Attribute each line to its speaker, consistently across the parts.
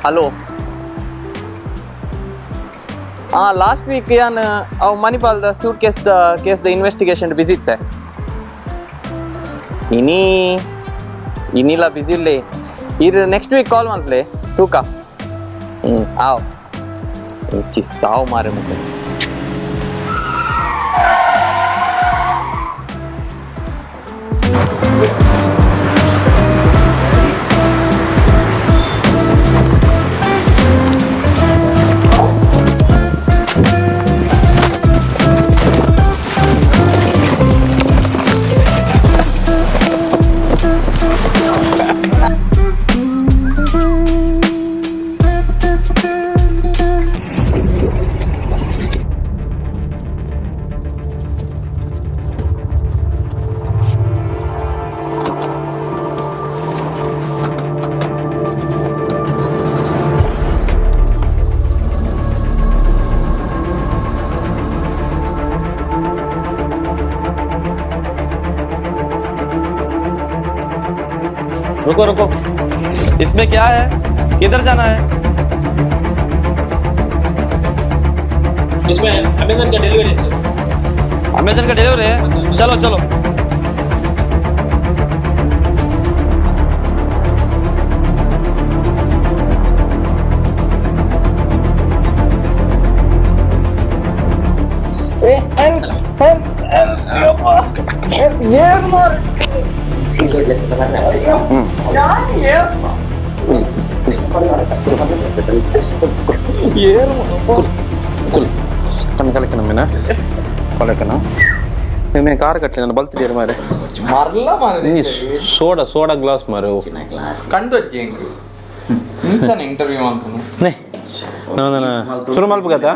Speaker 1: Hello. Last week ಯಾನ್ ಅವು ಮಣಿಪಾಲ್ದ suit case the case the investigation busy ಇತ್ತೆ. ಇನಿ ಇನಿಲ ಬಿಸಿ ಇಲ್ಲೇ ಇರ್ ನೆಕ್ಸ್ಟ್ ವೀಕ್ ಕಾಲ್ ಮಲ್ಪ್ಲೆ ತೂಕ. ಹ್ಞೂ ಆವ್ ಇಂಚಿ ಸಾವು ಮಾರೆ ಮುಖ.
Speaker 2: रुको रुको, इसमें क्या है? किधर जाना है?
Speaker 3: इसमें अमेजन का डिलीवरी है सर।
Speaker 2: अमेजन का डिलीवरी है? चलो चलो।
Speaker 4: ಕಣ್ಣು ಕಲಕ್ಕೆ ನಮ್ಮಿನ ಕೊಲಕನ ನಿನ್ನೆ ಕಾರ್ ಕಟ್ಟಲಿ ನಾನು ಬಲ್ತಿದ್ದೀರ ಮಾರೆ.
Speaker 5: ಮರ್ಲ.
Speaker 4: ನೀ soda soda glass ಮಾರೆ.
Speaker 5: ಕಂಡು ಎಂಕ್ ಇಂಚನ ಇಂಟರ್ವ್ಯೂ ಮಾಡ್ತಾನೆ.
Speaker 4: ನೇ ನಾನು ಶುರು ಮಲ್ಪಗತ್ತ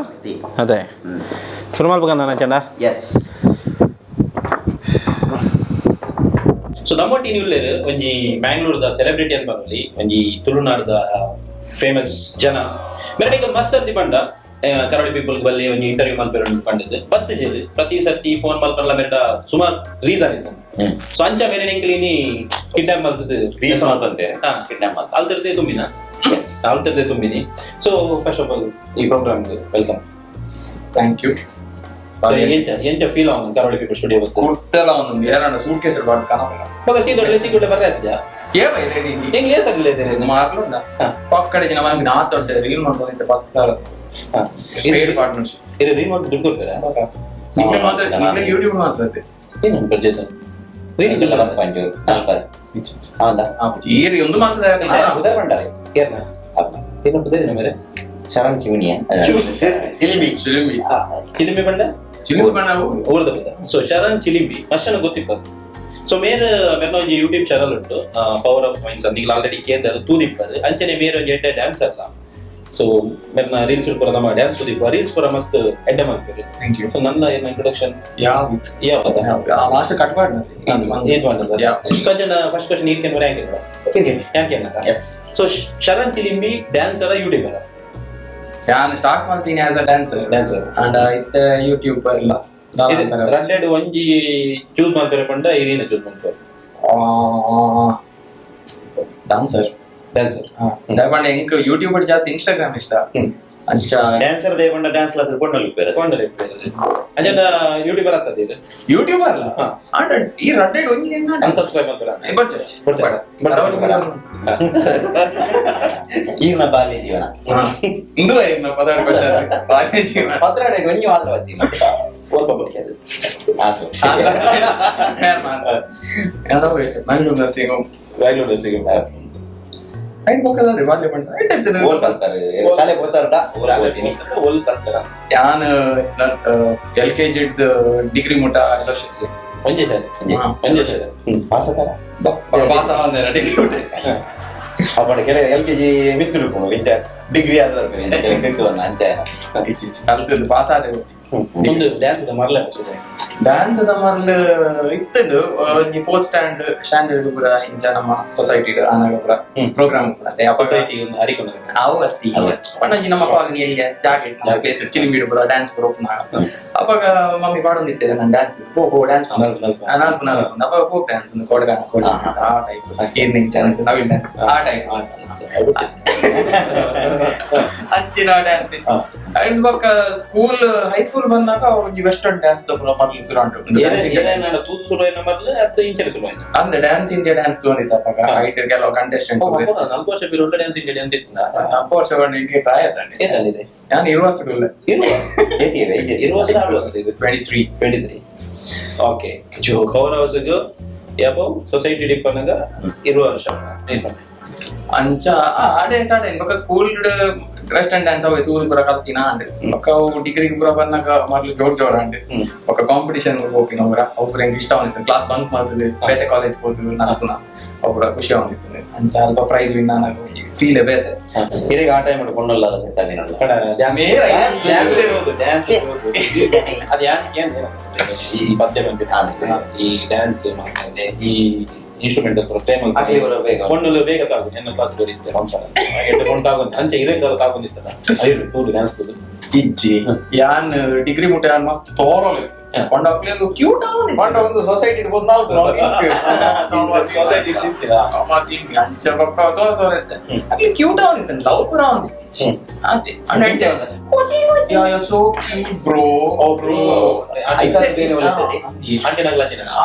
Speaker 4: ಅದೇ ಶುರು ಮಲ್ಪಗ ನಾನು ಚಂಡ.
Speaker 6: ಎಸ್.
Speaker 3: ಸೊ ನಮ್ಮ ಟೀಮ್ ಉಲ್ಲೇರು ಒಂಜಿ ಬ್ಯಾಂಗ್ಳೂರ್ದ ಸೆಲೆಬ್ರಿಟಿ ಅಂತ ಬಂದ್ಲಿ, ಒಂಜಿ ತುಳುನಾಡ್ದ ಫೇಮಸ್ ಜನ ಮೆರಡಿಗೆ ಮಸ್ತ್ ಅರ್ದಿ ಪಂಡ ಕರಾವಳಿ ಪೀಪಲ್ ಬಲ್ಲಿ ಒಂಜಿ ಇಂಟರ್ವ್ಯೂ ಮಲ್ಪೆರ ಪಂಡದ್ದು ಪತ್ತು ಜೇರು ಪ್ರತಿ ಸರ್ತಿ ಫೋನ್ ಮಲ್ಪರಲ ಮೆರಡ ಸುಮಾರು ರೀಸನ್ ಇತ್ತು. ಸೊ ಅಂಚ ಮೇರೆ ನಿಂಕಲಿನಿ ಕಿಡ್ನಾಪ್ ಮಲ್ತದ್ದು.
Speaker 6: ರೀಸನ್ ಅಂತಂತೆ.
Speaker 3: ಹಾ.
Speaker 6: ಕಿಡ್ನಾಪ್ ಮಾತ.
Speaker 3: ಅಲ್ತರ್ದೇ ತುಂಬಿನ ಅಲ್ತರ್ದೇ ತುಂಬಿನಿ. So first of all ಈ program welcome.
Speaker 5: Thank you.
Speaker 3: ಎಂಚ ಎಂಚ ಫೀಲ್ ಅವನು ಕರಾವಳಿ ಪೀಪಲ್ ಸ್ಟುಡಿಯೋ ಬತ್ತು?
Speaker 5: ಕುರ್ತೆಲ್ಲ ಒಂದು ಏರಾಂಡ ಸೂಟ್ ಕೇಸ್ ಬಾರ್ದು ಕನಪೆರ.
Speaker 3: ಮಗ ಸೀದೊಡ್ಲೆ ತಿಕ್ಕೊಡ್ಲೆ ಬರ್ರೆ ಆಯ್ತದ.
Speaker 5: ಏ ಬೈಲೆ ಇದು.
Speaker 3: ಹೆಂಗ್ ಲೇಸ್ ಆಗಲಿಲ್ಲ ಇದೇನೆ?
Speaker 5: ಮಾರ್ಲುಂಡ.
Speaker 3: ಹಾ.
Speaker 5: ಪಕ್ಕಡೆ ಜನ ಮನ್ಗೆ ನಾ ತೊಡ್ಡೆ ರೀಲ್ ಮಾಡ್ಕೊಂಡಿದ್ದೆ 10,000.
Speaker 3: ಹಾ.
Speaker 5: Paid partnership.
Speaker 3: ಇದು ರೀಲ್ ಮಾಡಿ ದುಡ್ಡು ಕೊಡ್ತಾರಾ?
Speaker 5: ನಿಮ್ಗೆ ಮಾತ್ರ, ನಿಮ್ಗೆ ಯೂಟ್ಯೂಬ್ ಮಾತ್ರ ಅದೇ.
Speaker 3: ಏನು ಬಡ್ಜೆಟ್ ರೀಲ್?
Speaker 6: 4.4 ಹೌದಾ?
Speaker 5: ಈ ಒಂದು ಮಾತ್ರ.
Speaker 6: ಉದಯ ಭಂಡಾರಿ.
Speaker 3: ಏನ ಏನಪ್ಪ ಇದೆ ಮೇರೆ?
Speaker 6: ಶರಣ್ ಚಿಮಿನಿಯ ಚಿಲಿಂಬಿ.
Speaker 5: ಚಿಲಿಂಬಿ.
Speaker 3: ಚಿಲಿಂಬಿ ಬಂಡ.
Speaker 5: ಚಿಲಿಂಬಿ ಬಣ್ಣವು.
Speaker 3: ಊರ್ದ ಬಂದ. ಸೊ ಶರಣ್ ಚಿಲಿಂಬಿ ಮಸ್ಟನ ಗೊತ್ತಿಪ್ಪ. ಸೊ ಮೇರ್ ಮೆರ್ನ ಒಂಜಿ ಯೂಟ್ಯೂಬ್ ಚಾನಲ್ ಉಂಟು, power of mains. ನೀವು ಆಲ್ರೆಡಿ ಕೇಂದ್ರ ತೂದಿಪ್ಪದು. ಅಂಚನೆ ಮೇರ್ ಒಂಜಿ ಎಡ್ಡೆ ಡ್ಯಾನ್ಸ್ ಅಲ್ಲ. ಸೊ ಮೆರ್ನ ರೀಲ್ಸ್ ಪೂರ ನಮ್ಮ ಡ್ಯಾನ್ಸ್ ತೂದಿಪ್ಪ, ರೀಲ್ಸ್ ಪೂರ ಮಸ್ತ್ ಎಡ್ಡೆ ಮಾಡ್ತೀರಿ.
Speaker 5: Thank you.
Speaker 3: So ನನ್ನ ಏನು ಇಂಟ್ರೊಡಕ್ಷನ್?
Speaker 5: ಯಾವ
Speaker 3: ಯಾವ
Speaker 5: ಲಾಸ್ಟ್ ಕಟ್ ಮಾಡಿ.
Speaker 3: ಏನ್ ಮಾಡ್ತದ? ಸೊ ಅಂಚನ ಫಸ್ಟ್ ಕ್ವಶನ್ ಈರ್ಕೆನ್ ಬರ ಯಾಕೆ ಯಾಕೆ?
Speaker 6: ಎಸ್.
Speaker 3: ಸೊ ಶರಣ್ ಚಿಲಿಂಬಿ ಡ್ಯಾನ್ಸರ ಯೂಟ್ಯೂಬರ?
Speaker 5: ನಾನು ಸ್ಟಾರ್ಟ್ ಮಾಡ್ತೀನಿ as a dancer.
Speaker 3: Dancer.
Speaker 5: And ಇತ್ತೆ ಯೂಟ್ಯೂಬ್ ಇಲ್ಲ.
Speaker 3: ರಡ್ಡೆಡ್ ಒಂಜಿ ಚೂಸ್ ಮಾಡ್ತಾರೆ ಪಂಡ ಇರೇನ ಚೂಸ್ ಮಾಡ್ತಾರೆ?
Speaker 5: ಡ್ಯಾನ್ಸರ್.
Speaker 3: ಡ್ಯಾನ್ಸರ್.
Speaker 5: ದಯಪಂಡ ಎಂಕ್ ಯೂಟ್ಯೂಬ್ ಜಾಸ್ತಿ ಇನ್ಸ್ಟಾಗ್ರಾಮ್ ಇಷ್ಟ. ಅಂಚ.
Speaker 6: ಡ್ಯಾನ್ಸರ್ ದೇವಂಡ ಡ್ಯಾನ್ಸ್ ಕ್ಲಾಸ್ ಕೊಂಡು ಹೋಗ್ತಾರೆ.
Speaker 3: ಅಂಜನ ಯೂಟ್ಯೂಬರ್ ಆಗ್ತದೆ ಇದು.
Speaker 5: ಯೂಟ್ಯೂಬರ್ ಅಲ್ಲ.
Speaker 3: ಹಾ.
Speaker 5: ಅಂಡ್ ಈ ರಡ್ಡೆಡ್ ಒಂಜಿ
Speaker 3: ಅನ್ಸಬ್ಸ್ಕ್ರೈಬ್ ಮಾಡ್ತಾರ?
Speaker 5: ಬಡ್ತಾರೆ.
Speaker 6: ಈಗಿನ ಬಾಲ್ಯ ಜೀವನ.
Speaker 5: ಇಂದು ಇನ್ನ ಪದಾರ್ಥ ಕ್ವಶನ್ ಬಾಲ್ಯ ಜೀವನ.
Speaker 6: ಪತ್ರಾಡೆ ಒಂಜಿ ಮಾತ್ರ ಬತ್ತಿ.
Speaker 3: ಓಲ್ಪ ಬಗ್ಗೆ
Speaker 6: ಆಸು.
Speaker 5: ಮಂಗಳೂರು ನರ್ಸಿಂಗ್.
Speaker 3: ಬ್ಯಾಂಗ್ಳೂರ್ ಸಿಗ.
Speaker 5: ಐಟ್ ಪಕ್ಕದ ಬಾಲ್ಯ ಪಂಡ ಐಟ್.
Speaker 6: ಊರ್ ಕಲ್ತಾರೆ, ಶಾಲೆ ಹೋಗ್ತಾರಟ, ಊರ್ ಹೋಗ್ತೀನಿ.
Speaker 3: ಒಲ್ ಕಲ್ತಾರ?
Speaker 5: ಯಾನ್ L K G degree ಮುಟ ಎಲೋಶಿಯಸ್.
Speaker 3: ಒಂಜೇ ಶಾಲೆ?
Speaker 5: ಹಾ.
Speaker 3: ಒಂಜೇ ಶಾಲೆ.
Speaker 6: ಪಾಸತರ.
Speaker 5: ಪಾಸ್ ಆವಂದೆ ಡಿಗ್ರಿ ಮುಟ.
Speaker 6: ಅಪ್ಪಣ ಕೆಲ L K G ಮಿತ್ತುಡುಪುಣು ಇಂಚ ಡಿಗ್ರಿ ಆದವರೆಗೆ ಇಂಚ ಕೆಲವು ತಿತ್ತು ಬಂದ ಅಂಚ.
Speaker 5: ಕಲ್ತದ್ದು ಪಾಸ್ ಆದೆ.
Speaker 3: ಒಂದು ಡ್ಯಾನ್ಸ್ ಮರಲೆ.
Speaker 5: ಡ್ಯಾನ್ಸ್ ನಮ್ಮಲ್ಲಿ ಇತ್ತುಂಡು. ಒಂಜಿ fourth standard ಪೂರ ಇಂಚ ನಮ್ಮ ಸೊಸೈಟಿ ಆನಾಗ ಪೂರ ಪ್ರೋಗ್ರಾಮ್ ಪೂರ ಅವಾಗ.
Speaker 3: ಸೊಸೈಟಿ ಒಂದು ಹರಿಕೊಂಡು.
Speaker 5: ಅವು ಅತ್ತಿ ಪಂಡ ಒಂಜಿ ನಮ್ಮ ಕಾಲೋನಿ ಎಲ್ಲಿಯ ಜಾಗ ಪ್ಲೇಸ್ ಚಿಲಿಂಬಿಡು ಪೂರ ಡ್ಯಾನ್ಸ್ ಪೂರ ಓಪನ್. ಅವಾಗ ಮಮ್ಮಿ ಪಾಡೊಂದಿತ್ತೆ ನಾನು ಡ್ಯಾನ್ಸ್ ಪೋ ಪೋ ಡ್ಯಾನ್ಸ್.
Speaker 3: ನಾಲ್ಕು ನಾಲ್ಕು.
Speaker 5: ನಾಲ್ಕು ನಾಲ್ಕು. ಅವಾಗ ಫೋಕ್ ಡ್ಯಾನ್ಸ್, ಕೊಡಗಾನ ಕೊಡ ಆ ಟೈಪ್, ಕೀರ್ನಿಂಗ್ ನವಿಲ್ ಡ್ಯಾನ್ಸ್ ಆ ಟೈಪ್. ಅಂಚಿನ ಡ್ಯಾನ್ಸ್ ಅಂಡ್ ಬೊಕ್ಕ school high school ಬಂದಾಗ ಒಂಜಿ ವೆಸ್ಟರ್ನ್ ಡ್ಯಾನ್ಸ್ ದ ಪೂರ ಮರ್ಲ್ ಸುರು ಆಂಡ್.
Speaker 3: ಏನೇನ ತೂದು ಸುರು ಆಯ್ನ ಮರ್ಲ್ ಅತ್ತ ಇಂಚನೆ ಸುರು ಆಯ್ನ?
Speaker 5: ಅಂದ್ರೆ dance India dance ತೋನಿತ್ತ ಅಪಗ height ಕೆಲವು ಕಂಟೆಸ್ಟೆಂಟ್ಸ್.
Speaker 3: 4 ವರ್ಷ ಬಿರುಂಡ dance India dance ಇತ್ತಿನ?
Speaker 5: 4 ವರ್ಷ ಇಂಗೆ ಪ್ರಾಯ ತಾನೆ.
Speaker 3: ಏನಾಗಿದೆ?
Speaker 5: ನಾನು ಇರುವ ವರ್ಷ.
Speaker 3: ಇರುವ ಇರುವ ವರ್ಷ 4 ವರ್ಷ ಇದು.
Speaker 5: 23.
Speaker 3: 23. ಓಕೆ, ಪವರ್ ಹೌಸ್ಗೆ ಯಾವೋ ಸೊಸೈಟಿ ಡಿಪ್ಪನಾಗ ಇರುವ ವರ್ಷ
Speaker 5: ಅಂಚ ಆಡೆ ಸ್ಟಾರ್ಟ್ ಆಯ್ತು. ಬೊಕ್ಕ school western dance ಅವು ತೂದು ಪೂರ ಕಲ್ತಿನ ಅಂಡ್ ಬೊಕ್ಕ ಅವು ಡಿಗ್ರಿ ಪೂರ ಬಂದಾಗ ಮೊದಲು ಜೋರ್ ಜೋರ್ ಅಂಡ್ ಬೊಕ್ಕ ಕಾಂಪಿಟಿಷನ್ ಹೋಗಿನ ಪೂರ ಅವು ಪೂರ ಎಂಕ್ ಇಷ್ಟ ಅವನಿತ್ತು. ಕ್ಲಾಸ್ ಬಂಕ್ ಮಾಡ್ತದೆ, ಬೇತೆ ಕಾಲೇಜ್ ಹೋದ್ರು ನಲ್ಪುನ ಅವು ಪೂರ ಖುಷಿ ಅವನಿತ್ತು. ಅಂಚ ಅಲ್ಪ ಪ್ರೈಸ್ ವಿನ್ ಆನಾಗ ಫೀಲ್ ಬೇತೆ.
Speaker 6: ಹಿರಿಯ ಆ ಟೈಮ್ ಪೊಣ್ಣುಲ್ಲ ಸೆಟ್ ಆಗಿನಲ್ಲ.
Speaker 3: ಡ್ಯಾನ್ಸ್ ಅದು ಯಾಕೆ ಈ ಪದ್ಯ ಬಂದ್ಬಿಟ್ಟು ಈ ಡ್ಯಾನ್ಸ್ ಮಾಡ್ತಾ ಈ ಇನ್ಸ್ಟ್ರೂಮೆಂಟ್ ಪ್ಲೇ
Speaker 6: ಬೇಗ
Speaker 3: ಪೊಣ್ಣುಲು ಬೇಗ ತಾಗುದು. ಎನ್ನ ಕ್ಲಾಸ್ ಬರೀತೆ ಒಂದ್ಸಲ ಕೊಂಡು ತಾಗೊಂದು ಅಂಚೆ ಇದೇ ಕಾಲ ತಾಗೊಂದಿತ್ತಲ್ಲ ಐದು ತೂದು ಡ್ಯಾನ್ಸ್ ತೂದು.
Speaker 5: ಇಜ್ಜಿ ಯಾನ್ ಡಿಗ್ರಿ ಮುಟ್ಟೆ ಯಾನ್ ಮಸ್ತ್ ತೋರಲ್ ಇತ್ತು. ಕೊಂಡಾಕ್ಲಿ ಅದು ಕ್ಯೂಟ್ ಆವೊಂದಿತ್ತು.
Speaker 6: ಪಂಡ ಒಂದು ಸೊಸೈಟಿ ಇಡ್ಬೋದು ನಾಲ್ಕು
Speaker 3: ಸೊಸೈಟಿ ತಿಂತೀರಾ?
Speaker 5: ಅಂಚ ಬೊಕ್ಕ ತೋರ ತೋರ ಇತ್ತೆ ಅಕ್ಲಿ ಕ್ಯೂಟ್ ಆವೊಂದಿತ್ತು, ಲವ್ ಪೂರ ಆವೊಂದಿತ್ತು. ಅದೇ and ಅಂಚೆ yeah yeah so cute bro bro.
Speaker 3: ಆಂಟಿನಗ್ಲ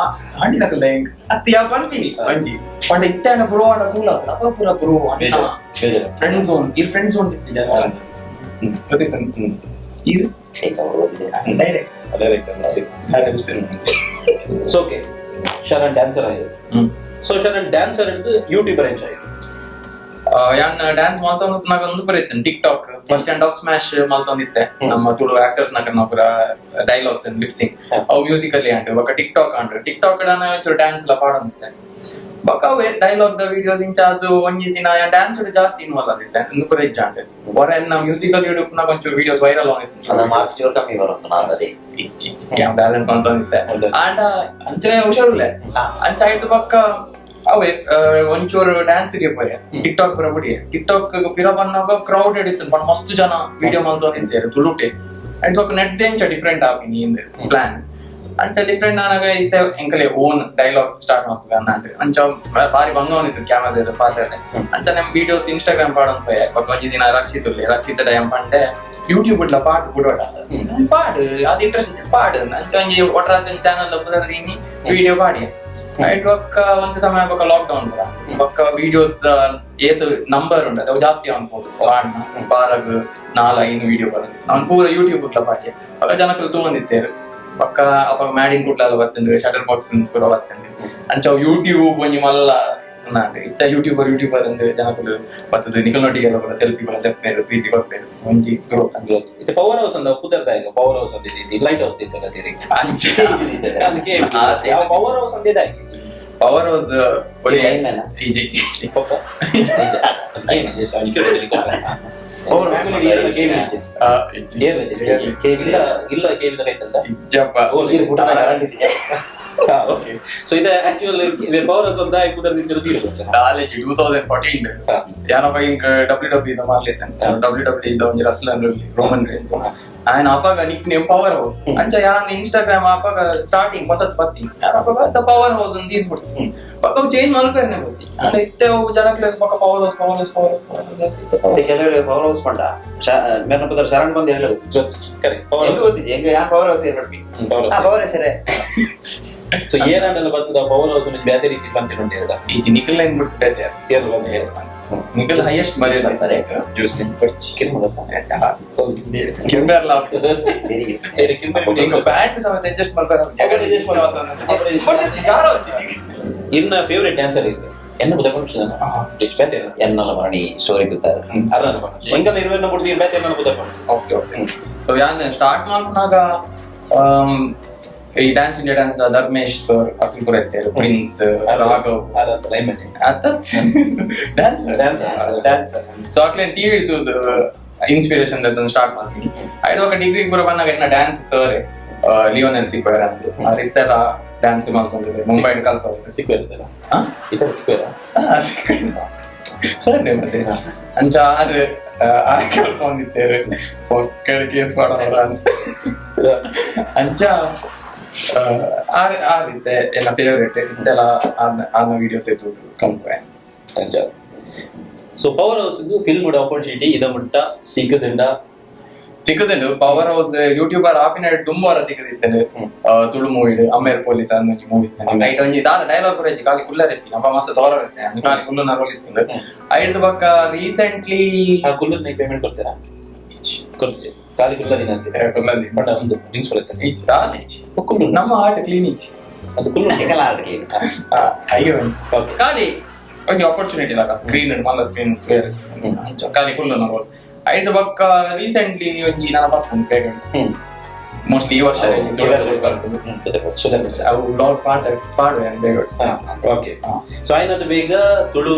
Speaker 5: ಆಂಟಿನಕಲ್ಲ ಹೆಂಗ್ ಅತ್ತ ಯಾ ಪನ್ಪಿನಿ ಒಂಜಿ ಪಂಡ ಇತ್ತೆ ಅಣ್ಣ ಬ್ರೋ ಅಣ್ಣ ಕೂಲ್ ಆತನ ಅಪ್ಪ ಪೂರ ಬ್ರೋ ಅಣ್ಣ ಫ್ರೆಂಡ್ ಝೋನ್ ಈ ಫ್ರೆಂಡ್ ಝೋನ್ ಇತ್ತು ಜನ ಗೊತ್ತಿತ್ತು ಇದು direct
Speaker 3: direct. So okay, Sharan dancer ಆಗಿದೆ. ಸೊ ಶರಣ್ ಡ್ಯಾನ್ಸರ್ ಹಿಡಿದು ಯೂಟ್ಯೂಬರ್ ಎಂಚ ಆಗಿದೆ?
Speaker 5: ಯಾನ್ ಡ್ಯಾನ್ಸ್ ಮಲ್ತೊಂದು ಒಂದು ಬರೀತೇನೆ TikTok first and of smash ಮಲ್ತೊಂದಿತ್ತೆ. ನಮ್ಮ ತುಳು ಆಕ್ಟರ್ಸ್ ನಕ ಪೂರ dialogues and lip sync ಅವು ಮ್ಯೂಸಿಕಲ್ಲಿ ಅಂಟು ಬೊಕ್ಕ ಟಿಕ್ ಟಾಕ್ ಅಂಟು ಟಿಕ್ ಟಾಕ್ ಒಂಚೂರು ಡ್ಯಾನ್ಸ್ ಎಲ್ಲ ಪಾಡೊಂದಿತ್ತೆ. ಬೊಕ್ಕ ಅವೆ dialogue the videos ಇಂಚ ಅದು ಒಂಜಿ ದಿನ ಡ್ಯಾನ್ಸ್ ಜಾಸ್ತಿ ಇನ್ವಾಲ್ವ್ ಆದಿತ್ತೆ. ಒಂದು ಪೂರ ಇಜ್ಜಾಂಡ್ ಹೊರ ಎನ್ನ ಮ್ಯೂಸಿಕಲ್ ಯೂಟ್ಯೂಬ್ ನಾಗ ಒಂಚೂರು ವಿಡಿಯೋಸ್ ವೈರಲ್
Speaker 6: ಅದ ಮಾರ್ಕ್ಸ್ ಚೂರು ಕಮ್ಮಿ ಬರುತ್ತೆ ನಾನು ಅದೇ.
Speaker 5: ಬ್ಯಾಲೆನ್ಸ್ ಮಲ್ತೊಂದಿತ್ತೆ. ಆಂಡ ಅಂಚನೆ ಹುಷಾರುಲ್ಲೆ ಅಂಚ ಆಯ್ತು. ಬೊಕ್ಕ ಅವೇ ಒಂಚೂರು ಡ್ಯಾನ್ಸ್ ಗೆ ಪೋಯೆ, ಟಿಕ್ ಟಾಕ್ ಪೂರ ಬುಡಿಯೆ. ಟಿಕ್ ಟಾಕ್ ಪಿರ ಬನ್ನಾಗ ಕ್ರೌಡೆಡ್ ಇತ್ತು, ಬಟ್ ಮಸ್ತ್ ಜನ ವಿಡಿಯೋ ಮಲ್ತೊಂದಿತ್ತೇರು ತುಳುಟೆ. ಅಂಡ್ ಬೊಕ್ಕ ನೆಟ್ ಎಂಚ ಡಿಫ್ರೆಂಟ್ ಆಪಿನಿ ಇಂದ್ ಪ್ಲಾನ್. ಅಂಚ ಡಿಫ್ರೆಂಟ್ ಆನಾಗ ಇತ್ತೆ ಎಂಕಲೆ own dialogues start ಮಾಡ್ತದೆ ಅನ್ನಾಂಡ್ ಅಂಚ ಬಾರಿ ಬಂಗವನಿತ್ತು ಕ್ಯಾಮರಾ ಪಾತ್ರೆ. ಅಂಚ ನಮ್ ವಿಡಿಯೋಸ್ ಇನ್ಸ್ಟಾಗ್ರಾಮ್ ಪಾಡೊಂದು ಪೋಯೆ. ಬೊಕ್ಕ ಒಂಜಿ ದಿನ ರಕ್ಷಿತ್ ಉಲ್ಲೆ, ರಕ್ಷಿತ್ ಡಯಂ ಪಂಡೆ ಯೂಟ್ಯೂಬ್ ಇಡ್ಲ ಪಾಡ್ ಬುಡೋಟ ಪಾಡ್ ಅದು ಇಂಟ್ರೆಸ್ಟ್ ಪಾಡ್. ಅಂಚ ಒಂಜಿ ಒಟ್ರಾಚ್ ಚಾನಲ್ ದೀನಿ ವಿಡಿಯೋ ಪಾಡಿ ಆಯ್ತು. ಬೊಕ್ಕ ಒಂದು ಸಮಯ ಬೊಕ್ಕ ಲಾಕ್ ಡೌನ್ ಪೂರ ಬೊಕ್ಕ ವಿಡಿಯೋಸ್ ಏತ್ ನಂಬರ್ ಉಂಟು ಅದು ಜಾಸ್ತಿ ಅನ್ಬೋದು ಪಾಡ್ನ ಬಾರಗ್ 4-5 ವಿಡಿಯೋ ಬರೋದು ಅವ್ನು ಪೂರ ಯೂಟ್ಯೂಬ್ ಉಟ್ಲ ಪಾಡ್ಯ. ಬೊಕ್ಕ ಜನಕ್ಕಲು ತೂವೊಂದಿತ್ತೇರು. ಬೊಕ್ಕ ಅವಾಗ ಮ್ಯಾಡಿಂಗ್ ಕುಟ್ಲೆಲ್ಲ ಬರ್ತುಂಡು, ಶಟರ್ ಬಾಕ್ಸ್ ಪೂರ ಬರ್ತುಂಡು. ಅಂಚ ಅವು ಯೂಟ್ಯೂಬ್ ಒಂಜಿ ಮಲ್ಲ ಉಂಡು. ಇತ್ತ ಯೂಟ್ಯೂಬರ್ ಯೂಟ್ಯೂಬರ್ ಅಂದ್ ಜನಕುಲು ಬತ್ತದು ನಿಕಲ್ನೊಟ್ಟಿಗೆಲ್ಲ ಪೂರ ಸೆಲ್ಫಿ ಪೂರ ತೆಪ್ಪೇರು, ಪ್ರೀತಿ ಕೊರ್ಪೇರು, ಒಂಜಿ ಗ್ರೋತ್ ಅಂಚ.
Speaker 3: ಇದು ಪವರ್ ಹೌಸ್ ಅಂದ ಪುದರ್ ದಾಯಕ ಪವರ್ ಹೌಸ್ ಅಂದ ಲೈಟ್ ಹೌಸ್ ಇತ್ತಲ್ಲ ತೀರಿ
Speaker 5: ಅಂಚ
Speaker 3: ಯಾವ ಪವರ್ ಹೌಸ್ ಅಂದ ಇದಾಗಿ
Speaker 5: ಪವರ್ ಹೌಸ್ ಒಳ್ಳೆ
Speaker 6: ಲೈನ್
Speaker 5: ಇಜಿ
Speaker 3: ಪಪ್ಪ ಇಲ್ಲ ಇಲ್ಲ ಕೇಳಿದ ರೈತಂದ
Speaker 5: ಇಜ್ಜಪ್ಪ.
Speaker 6: ನೀರು ಪುಟನ ಕರೆಂಟ್ ಇದ್ದಿದೆ.
Speaker 3: ಓಕೆ, ಸೊ ಇದು actually power house ಅಂದ ಪುದರ್ ತಿಂದಿರೋದು.
Speaker 5: ಕಾಲೇಜ್ 2014 ಯಾನಪ್ಪ ಇಂಕ್ ಡಬ್ಲ್ಯೂ ಡಬ್ಲ್ಯೂ ಇದ ಮಾಡ್ಲಿತ್ತೇನೆ. ಡಬ್ಲ್ಯೂ ಡಬ್ಲ್ಯೂ ಇದ ಒಂಜಿ wrestler Roman Reigns ಆಯನ ಅಪಾಗ Nick name power house. ಅಂಚ ಯಾನ್ ಇನ್ಸ್ಟಾಗ್ರಾಮ್ ಅಪಾಗ ಸ್ಟಾರ್ಟಿಂಗ್ ಹೊಸತ್ ಬತ್ತಿ ಯಾನಪ್ಪ ಪವರ್ ಹೌಸ್ ಅಂತ ಇದು ಬಿಡ್ತೀನಿ. ಪಕ್ಕ ಅವು ಚೇಂಜ್ ಮಲ್ಪೇರ್ನೆ ಬತ್ತಿ ಅಂಡ ಇತ್ತೆ ಅವು ಜನಕ್ಲೆ ಪಕ್ಕ power house power house power house power house.
Speaker 6: ಮತ್ತೆ ಕೆಲವರು ಪವರ್ ಹೌಸ್ ಪಂಡ ಮೇರ್ನ ಪುದರ್ ಶರಣ್ ಬಂದು ಹೇಳಿ ಗೊತ್ತಿತ್ತು.
Speaker 3: ಕರೆಕ್ಟ್ ಪವರ್
Speaker 6: ಹೆಂಗ್ ಗೊತ್ತಿದೆ ಹೆಂಗ ಯಾನ್ ಪವರ್ ಹೌಸ್ ಏರ್ಪಡ್ಪಿ ಪವರ್ ಹೌಸ್ ಏರೇ.
Speaker 3: ಸೊ ಏನಾಂಡಲ ಬರ್ತದ ಪವರ್ ಹೌಸ್ ಒಂಜಿ ಬೇತೆ ರೀತಿ ಬಂತಿರುಂಟು ಇರದ
Speaker 5: ಈ ನಿಖಲ್ ಲೈನ್ ಬಿಟ್ಟು ಬೇತೆ
Speaker 3: ಏರ್ ಬಂದು
Speaker 5: ನಿಖಲ್ ಹೈಯೆಸ್ಟ್
Speaker 6: ಬರ್ತಾರೆ.
Speaker 3: ಜ್ಯೂಸ್
Speaker 5: ಕಿಂಬೆರ್ಲ
Speaker 3: ಸರಿ ಕಿಂಬೆ
Speaker 5: ಇಂಕ ಪ್ಯಾಂಟ್ ಸಮೇತ ಅಡ್ಜಸ್ಟ್ ಮಾಡ್ತಾರೆ.
Speaker 3: ಇನ್ನ ಫೇವರೇಟ್ ಡ್ಯಾನ್ಸರ್ ಇದೆ ಎನ್ನ ಬುದ ಫಂಕ್ಷನ್ ಬೇತೆ
Speaker 6: ಎನ್ನಲ ಮರಣಿ ಸ್ಟೋರಿ ಗೊತ್ತಾರೆ.
Speaker 3: ಅರ್ಧ ಎಂಕಲ್ಲ ಇರುವೆನ್ನ ಬಿಡ್ತೀವಿ ಬೇತೆ ಎನ್ನ ಬುದ.
Speaker 5: Okay okay. So ಯಾನ್ ಸ್ಟಾರ್ಟ್ ಮಾಡ್ಪುನಾಗ ಈ dance India dance Dharmesh sir Akhil ಪೂರ ಇತ್ತೇರು, ಪ್ರಿನ್ಸ್ ರಾಘವ್ ಅತ್ತ dance
Speaker 3: dance
Speaker 5: dance. So ಅಕ್ಲೇನ್ TV ಇರ್ತದ ಇನ್ಸ್ಪಿರೇಷನ್ ಸ್ಟಾರ್ಟ್ ಮಾಡ್ತೀನಿ. ಐದು ఒక ಡಿಗ್ರಿ ಪೂರ ಬಂದಾಗ ಎನ್ನ dance sir Lionel ಸಿಕ್ವೇರ್ ಅಂತ ಅವ್ರ ಇತ್ತೆಲ್ಲ ಡ್ಯಾನ್ಸ್ ಮಾಡ್ಕೊಂಡಿದ್ದೆ ಮುಂಬೈ ಕಲ್ಪ
Speaker 3: ಸಿಕ್ವೇರ್ ಇತರ ಸಿಕ್ವೇರ
Speaker 5: ಸರ್ ಮತ್ತೆ ಅಂಚ ಆರು ಆರು ಕಲ್ಕೊಂಡಿದ್ದೇವೆ ಒಕ್ಕಳ ಕೇಸ್ ಮಾಡೋರ ಅಂತ ಅಂಚ ಆರ್ ಆರ್ ಇತ್ತೆ ಎಲ್ಲ ಫೇವರೇಟ್ ಇತ್ತೆಲ್ಲ ಆರ್ನ ಆರ್ನ ವಿಡಿಯೋಸ್ ಇತ್ತು ಕಂಪೆ.
Speaker 3: ಅಂಚ So power house film opportunity ಇದ ಮುಟ್ಟ ಸಿಕ್ಕದಿಂದ
Speaker 5: ತಿಕ್ಕುದುಂಡು power house YouTuber ಆಪಿನ ದುಂಬಾರ ತಿಕ್ಕದಿತ್ತೇನೆ ತುಳು ಮೂವಿ ಅಮ್ಮೇರ್ ಪೊಲೀಸ್ ಅಂದ್ ಒಂಜಿ ಮೂವಿ ಇತ್ತೇನೆ ನೈಟ್ ಒಂಜಿ ದಾದ ಡೈಲಾಗ್ ಬರೆಜಿ ಖಾಲಿ ಕುಲ್ಲರ್ ಇತ್ತಿ ಅಪ್ಪ ಮಸ್ತ್ ತೋರ ಇತ್ತೆ ಖಾಲಿ ಕುಲ್ಲುನ ರೋಲ್ ಇತ್ತು ಐದು ಬಕ್ಕ ರೀಸೆಂಟ್ಲಿ
Speaker 3: ಆ ಕುಲ್ಲದ್ ಪೇಮೆಂಟ್ ಕೊಡ್ತೀರಾ ಕೊಡ್ತೀವಿ ಖಾಲಿ ಕುಲ್ಲದಿನ ಅಂತ
Speaker 5: ಕುಲ್ಲದಿ
Speaker 3: ಬಟ್ ಒಂದು ಡ್ರಿಂಕ್ಸ್ ಬರುತ್ತೆ
Speaker 5: ಇಚ್ಚಿ ದಾದ ಇಚ್ಚಿ
Speaker 3: ಕುಲ್ಲು
Speaker 5: ನಮ್ಮ ಆಟ ಕ್ಲೀನ್ ಇಚ್ಚಿ
Speaker 3: ಅದು ಕುಲ್ಲು
Speaker 6: ಎಂಕಲ ಆರ್ಡರ್ ಕ್ಲೀನ್
Speaker 5: ಅಯ್ಯೋ
Speaker 3: ಓಕೆ
Speaker 5: ಖಾಲಿ ಒಂಜಿ ಆಪರ್ಚುನಿಟಿ ಲಾಕ ಸ್ಕ್ರೀನ್ ಮಲ್ಲ ಸ್ಕ್ರೀನ್ ಕ್ಲಿಯರ್ ಖಾಲಿ ಕುಲ್ಲುನ ರೋಲ್ ಐದು ಬಕ್ಕ ರೀಸೆಂಟ್ಲಿ ಒಂಜಿ ನನ್ನ ಬರ್ಪುಂಡು ಬೇಗ ಮೋಸ್ಟ್ಲಿ ಈ ವರ್ಷ ಅವು ಬ್ಲಾಗ್ ಪಾಡ ಪಾಡುವೆ ಬೇಗ
Speaker 3: ಓಕೆ ಸೊ ಆಯ್ನದು ಬೇಗ ತುಳು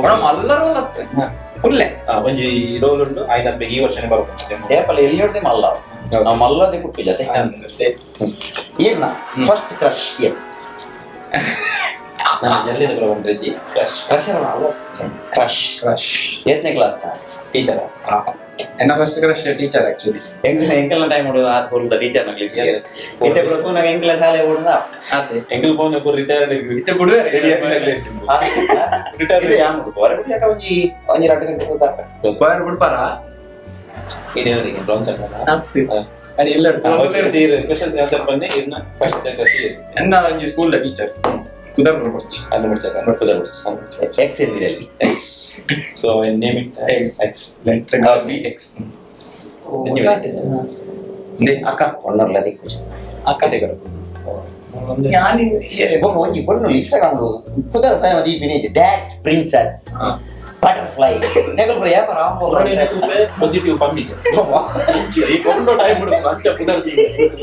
Speaker 5: ಮೇಡಮ್ ಅಲ್ಲ ರೋಲ್ ಅತ್ತೆ ಫುಲ್ಲೆ
Speaker 3: ಒಂಜಿ ರೋಲ್ ಉಂಟು ಆಯ್ನದು ಬೇಗ ಈ ವರ್ಷನೇ ಬರ್ಬೋದು
Speaker 6: ಏಪಲ್ ಎಲ್ಲಿ ಹೊಡ್ದೆ ಮಲ್ಲ ನಾವು ಮಲ್ಲದೆ ಪುಟ್ಟಿ ಜೊತೆ ಏರ್ನ ಫಸ್ಟ್ ಕ್ರಶ್ ಏರ್
Speaker 3: ನಾನು ಜಲ್ದಿ ಬಂದ್ರೆಜ್ಜಿ crush
Speaker 6: crush crush
Speaker 5: crush
Speaker 6: ಏತ್ನೇ class
Speaker 3: teacher
Speaker 5: ಎನ್ನ first crush teacher actually
Speaker 6: ಎಂಕಲ ಎಂಕಲ್ನ time ಹೊಡೆದು ಆತ ಹೊರದ ಟೀಚರ್ ನಗ್ಲಿ ಇತ್ತೆ ಪ್ರಥಮ ಎಂಕಲ ಶಾಲೆ ಹೊಡೆದ
Speaker 5: ಅದೇ
Speaker 3: ಎಂಕಲ್ ಫೋನ್ ರಿಟೈರ್ಡ್
Speaker 5: ಇತ್ತೆ ಬಿಡುವೆ
Speaker 3: ರಿಟೈರ್ಡ್
Speaker 6: ಇದು ಯಾಮ ಹೊರ ಬಿಡ್ಲಿಕ್ಕೆ ಒಂಜಿ ಒಂಜಿ ಎರಡು ಗಂಟೆ ಕೂತಾರ
Speaker 5: ಬಾಯರ್ ಬಿಡ್ಪಾರ
Speaker 3: ಇದೇನು ಬ್ರೌನ್ ಸರ್
Speaker 5: ಅಡಿ ಇಲ್ಲ
Speaker 3: ಕ್ವಶನ್ಸ್ ಆನ್ಸರ್ ಬನ್ನಿ ಇದನ್ನ ಫಸ್ಟ್ ಕ್ರಶ್
Speaker 5: ಎನ್ನ ಒಂಜಿ ಸ್ಕೂಲ್ ಟೀಚರ್ ಕುದರ್ ಬರ್ಚಿ
Speaker 3: ಅಲ್ಲಿ ಮುಡ್ತಾರೆ
Speaker 6: X ಏನಿರಲಿ
Speaker 3: X so name it
Speaker 5: X.
Speaker 3: X
Speaker 5: let the girl be X ಅಕ್ಕ
Speaker 6: ಒನ್ನರ್ಲ ದಿಕ್ಕು
Speaker 5: ಅಕ್ಕ
Speaker 6: ಒಂಜಿ ಪೊಣ್ಣು ಇನ್ಸ್ಟಾಗ್ರಾಮ್ ಕುದರ ಸಾಯ ದೀಪಿನಿ ಡ್ಯಾಟ್ಸ್ ಪ್ರಿನ್ಸೆಸ್ ಬಟರ್ಫ್ಲೈ ನೆಗಲ್ ಬ್ರ ಯಾಪ ರಾಮ್
Speaker 3: ಪಾಸಿಟಿವ್ ಪಂಪಿ ಈ ಕೊಂಡು ಟೈಮ್ ಬಿಡು ಅಂಚ ಪುನರ್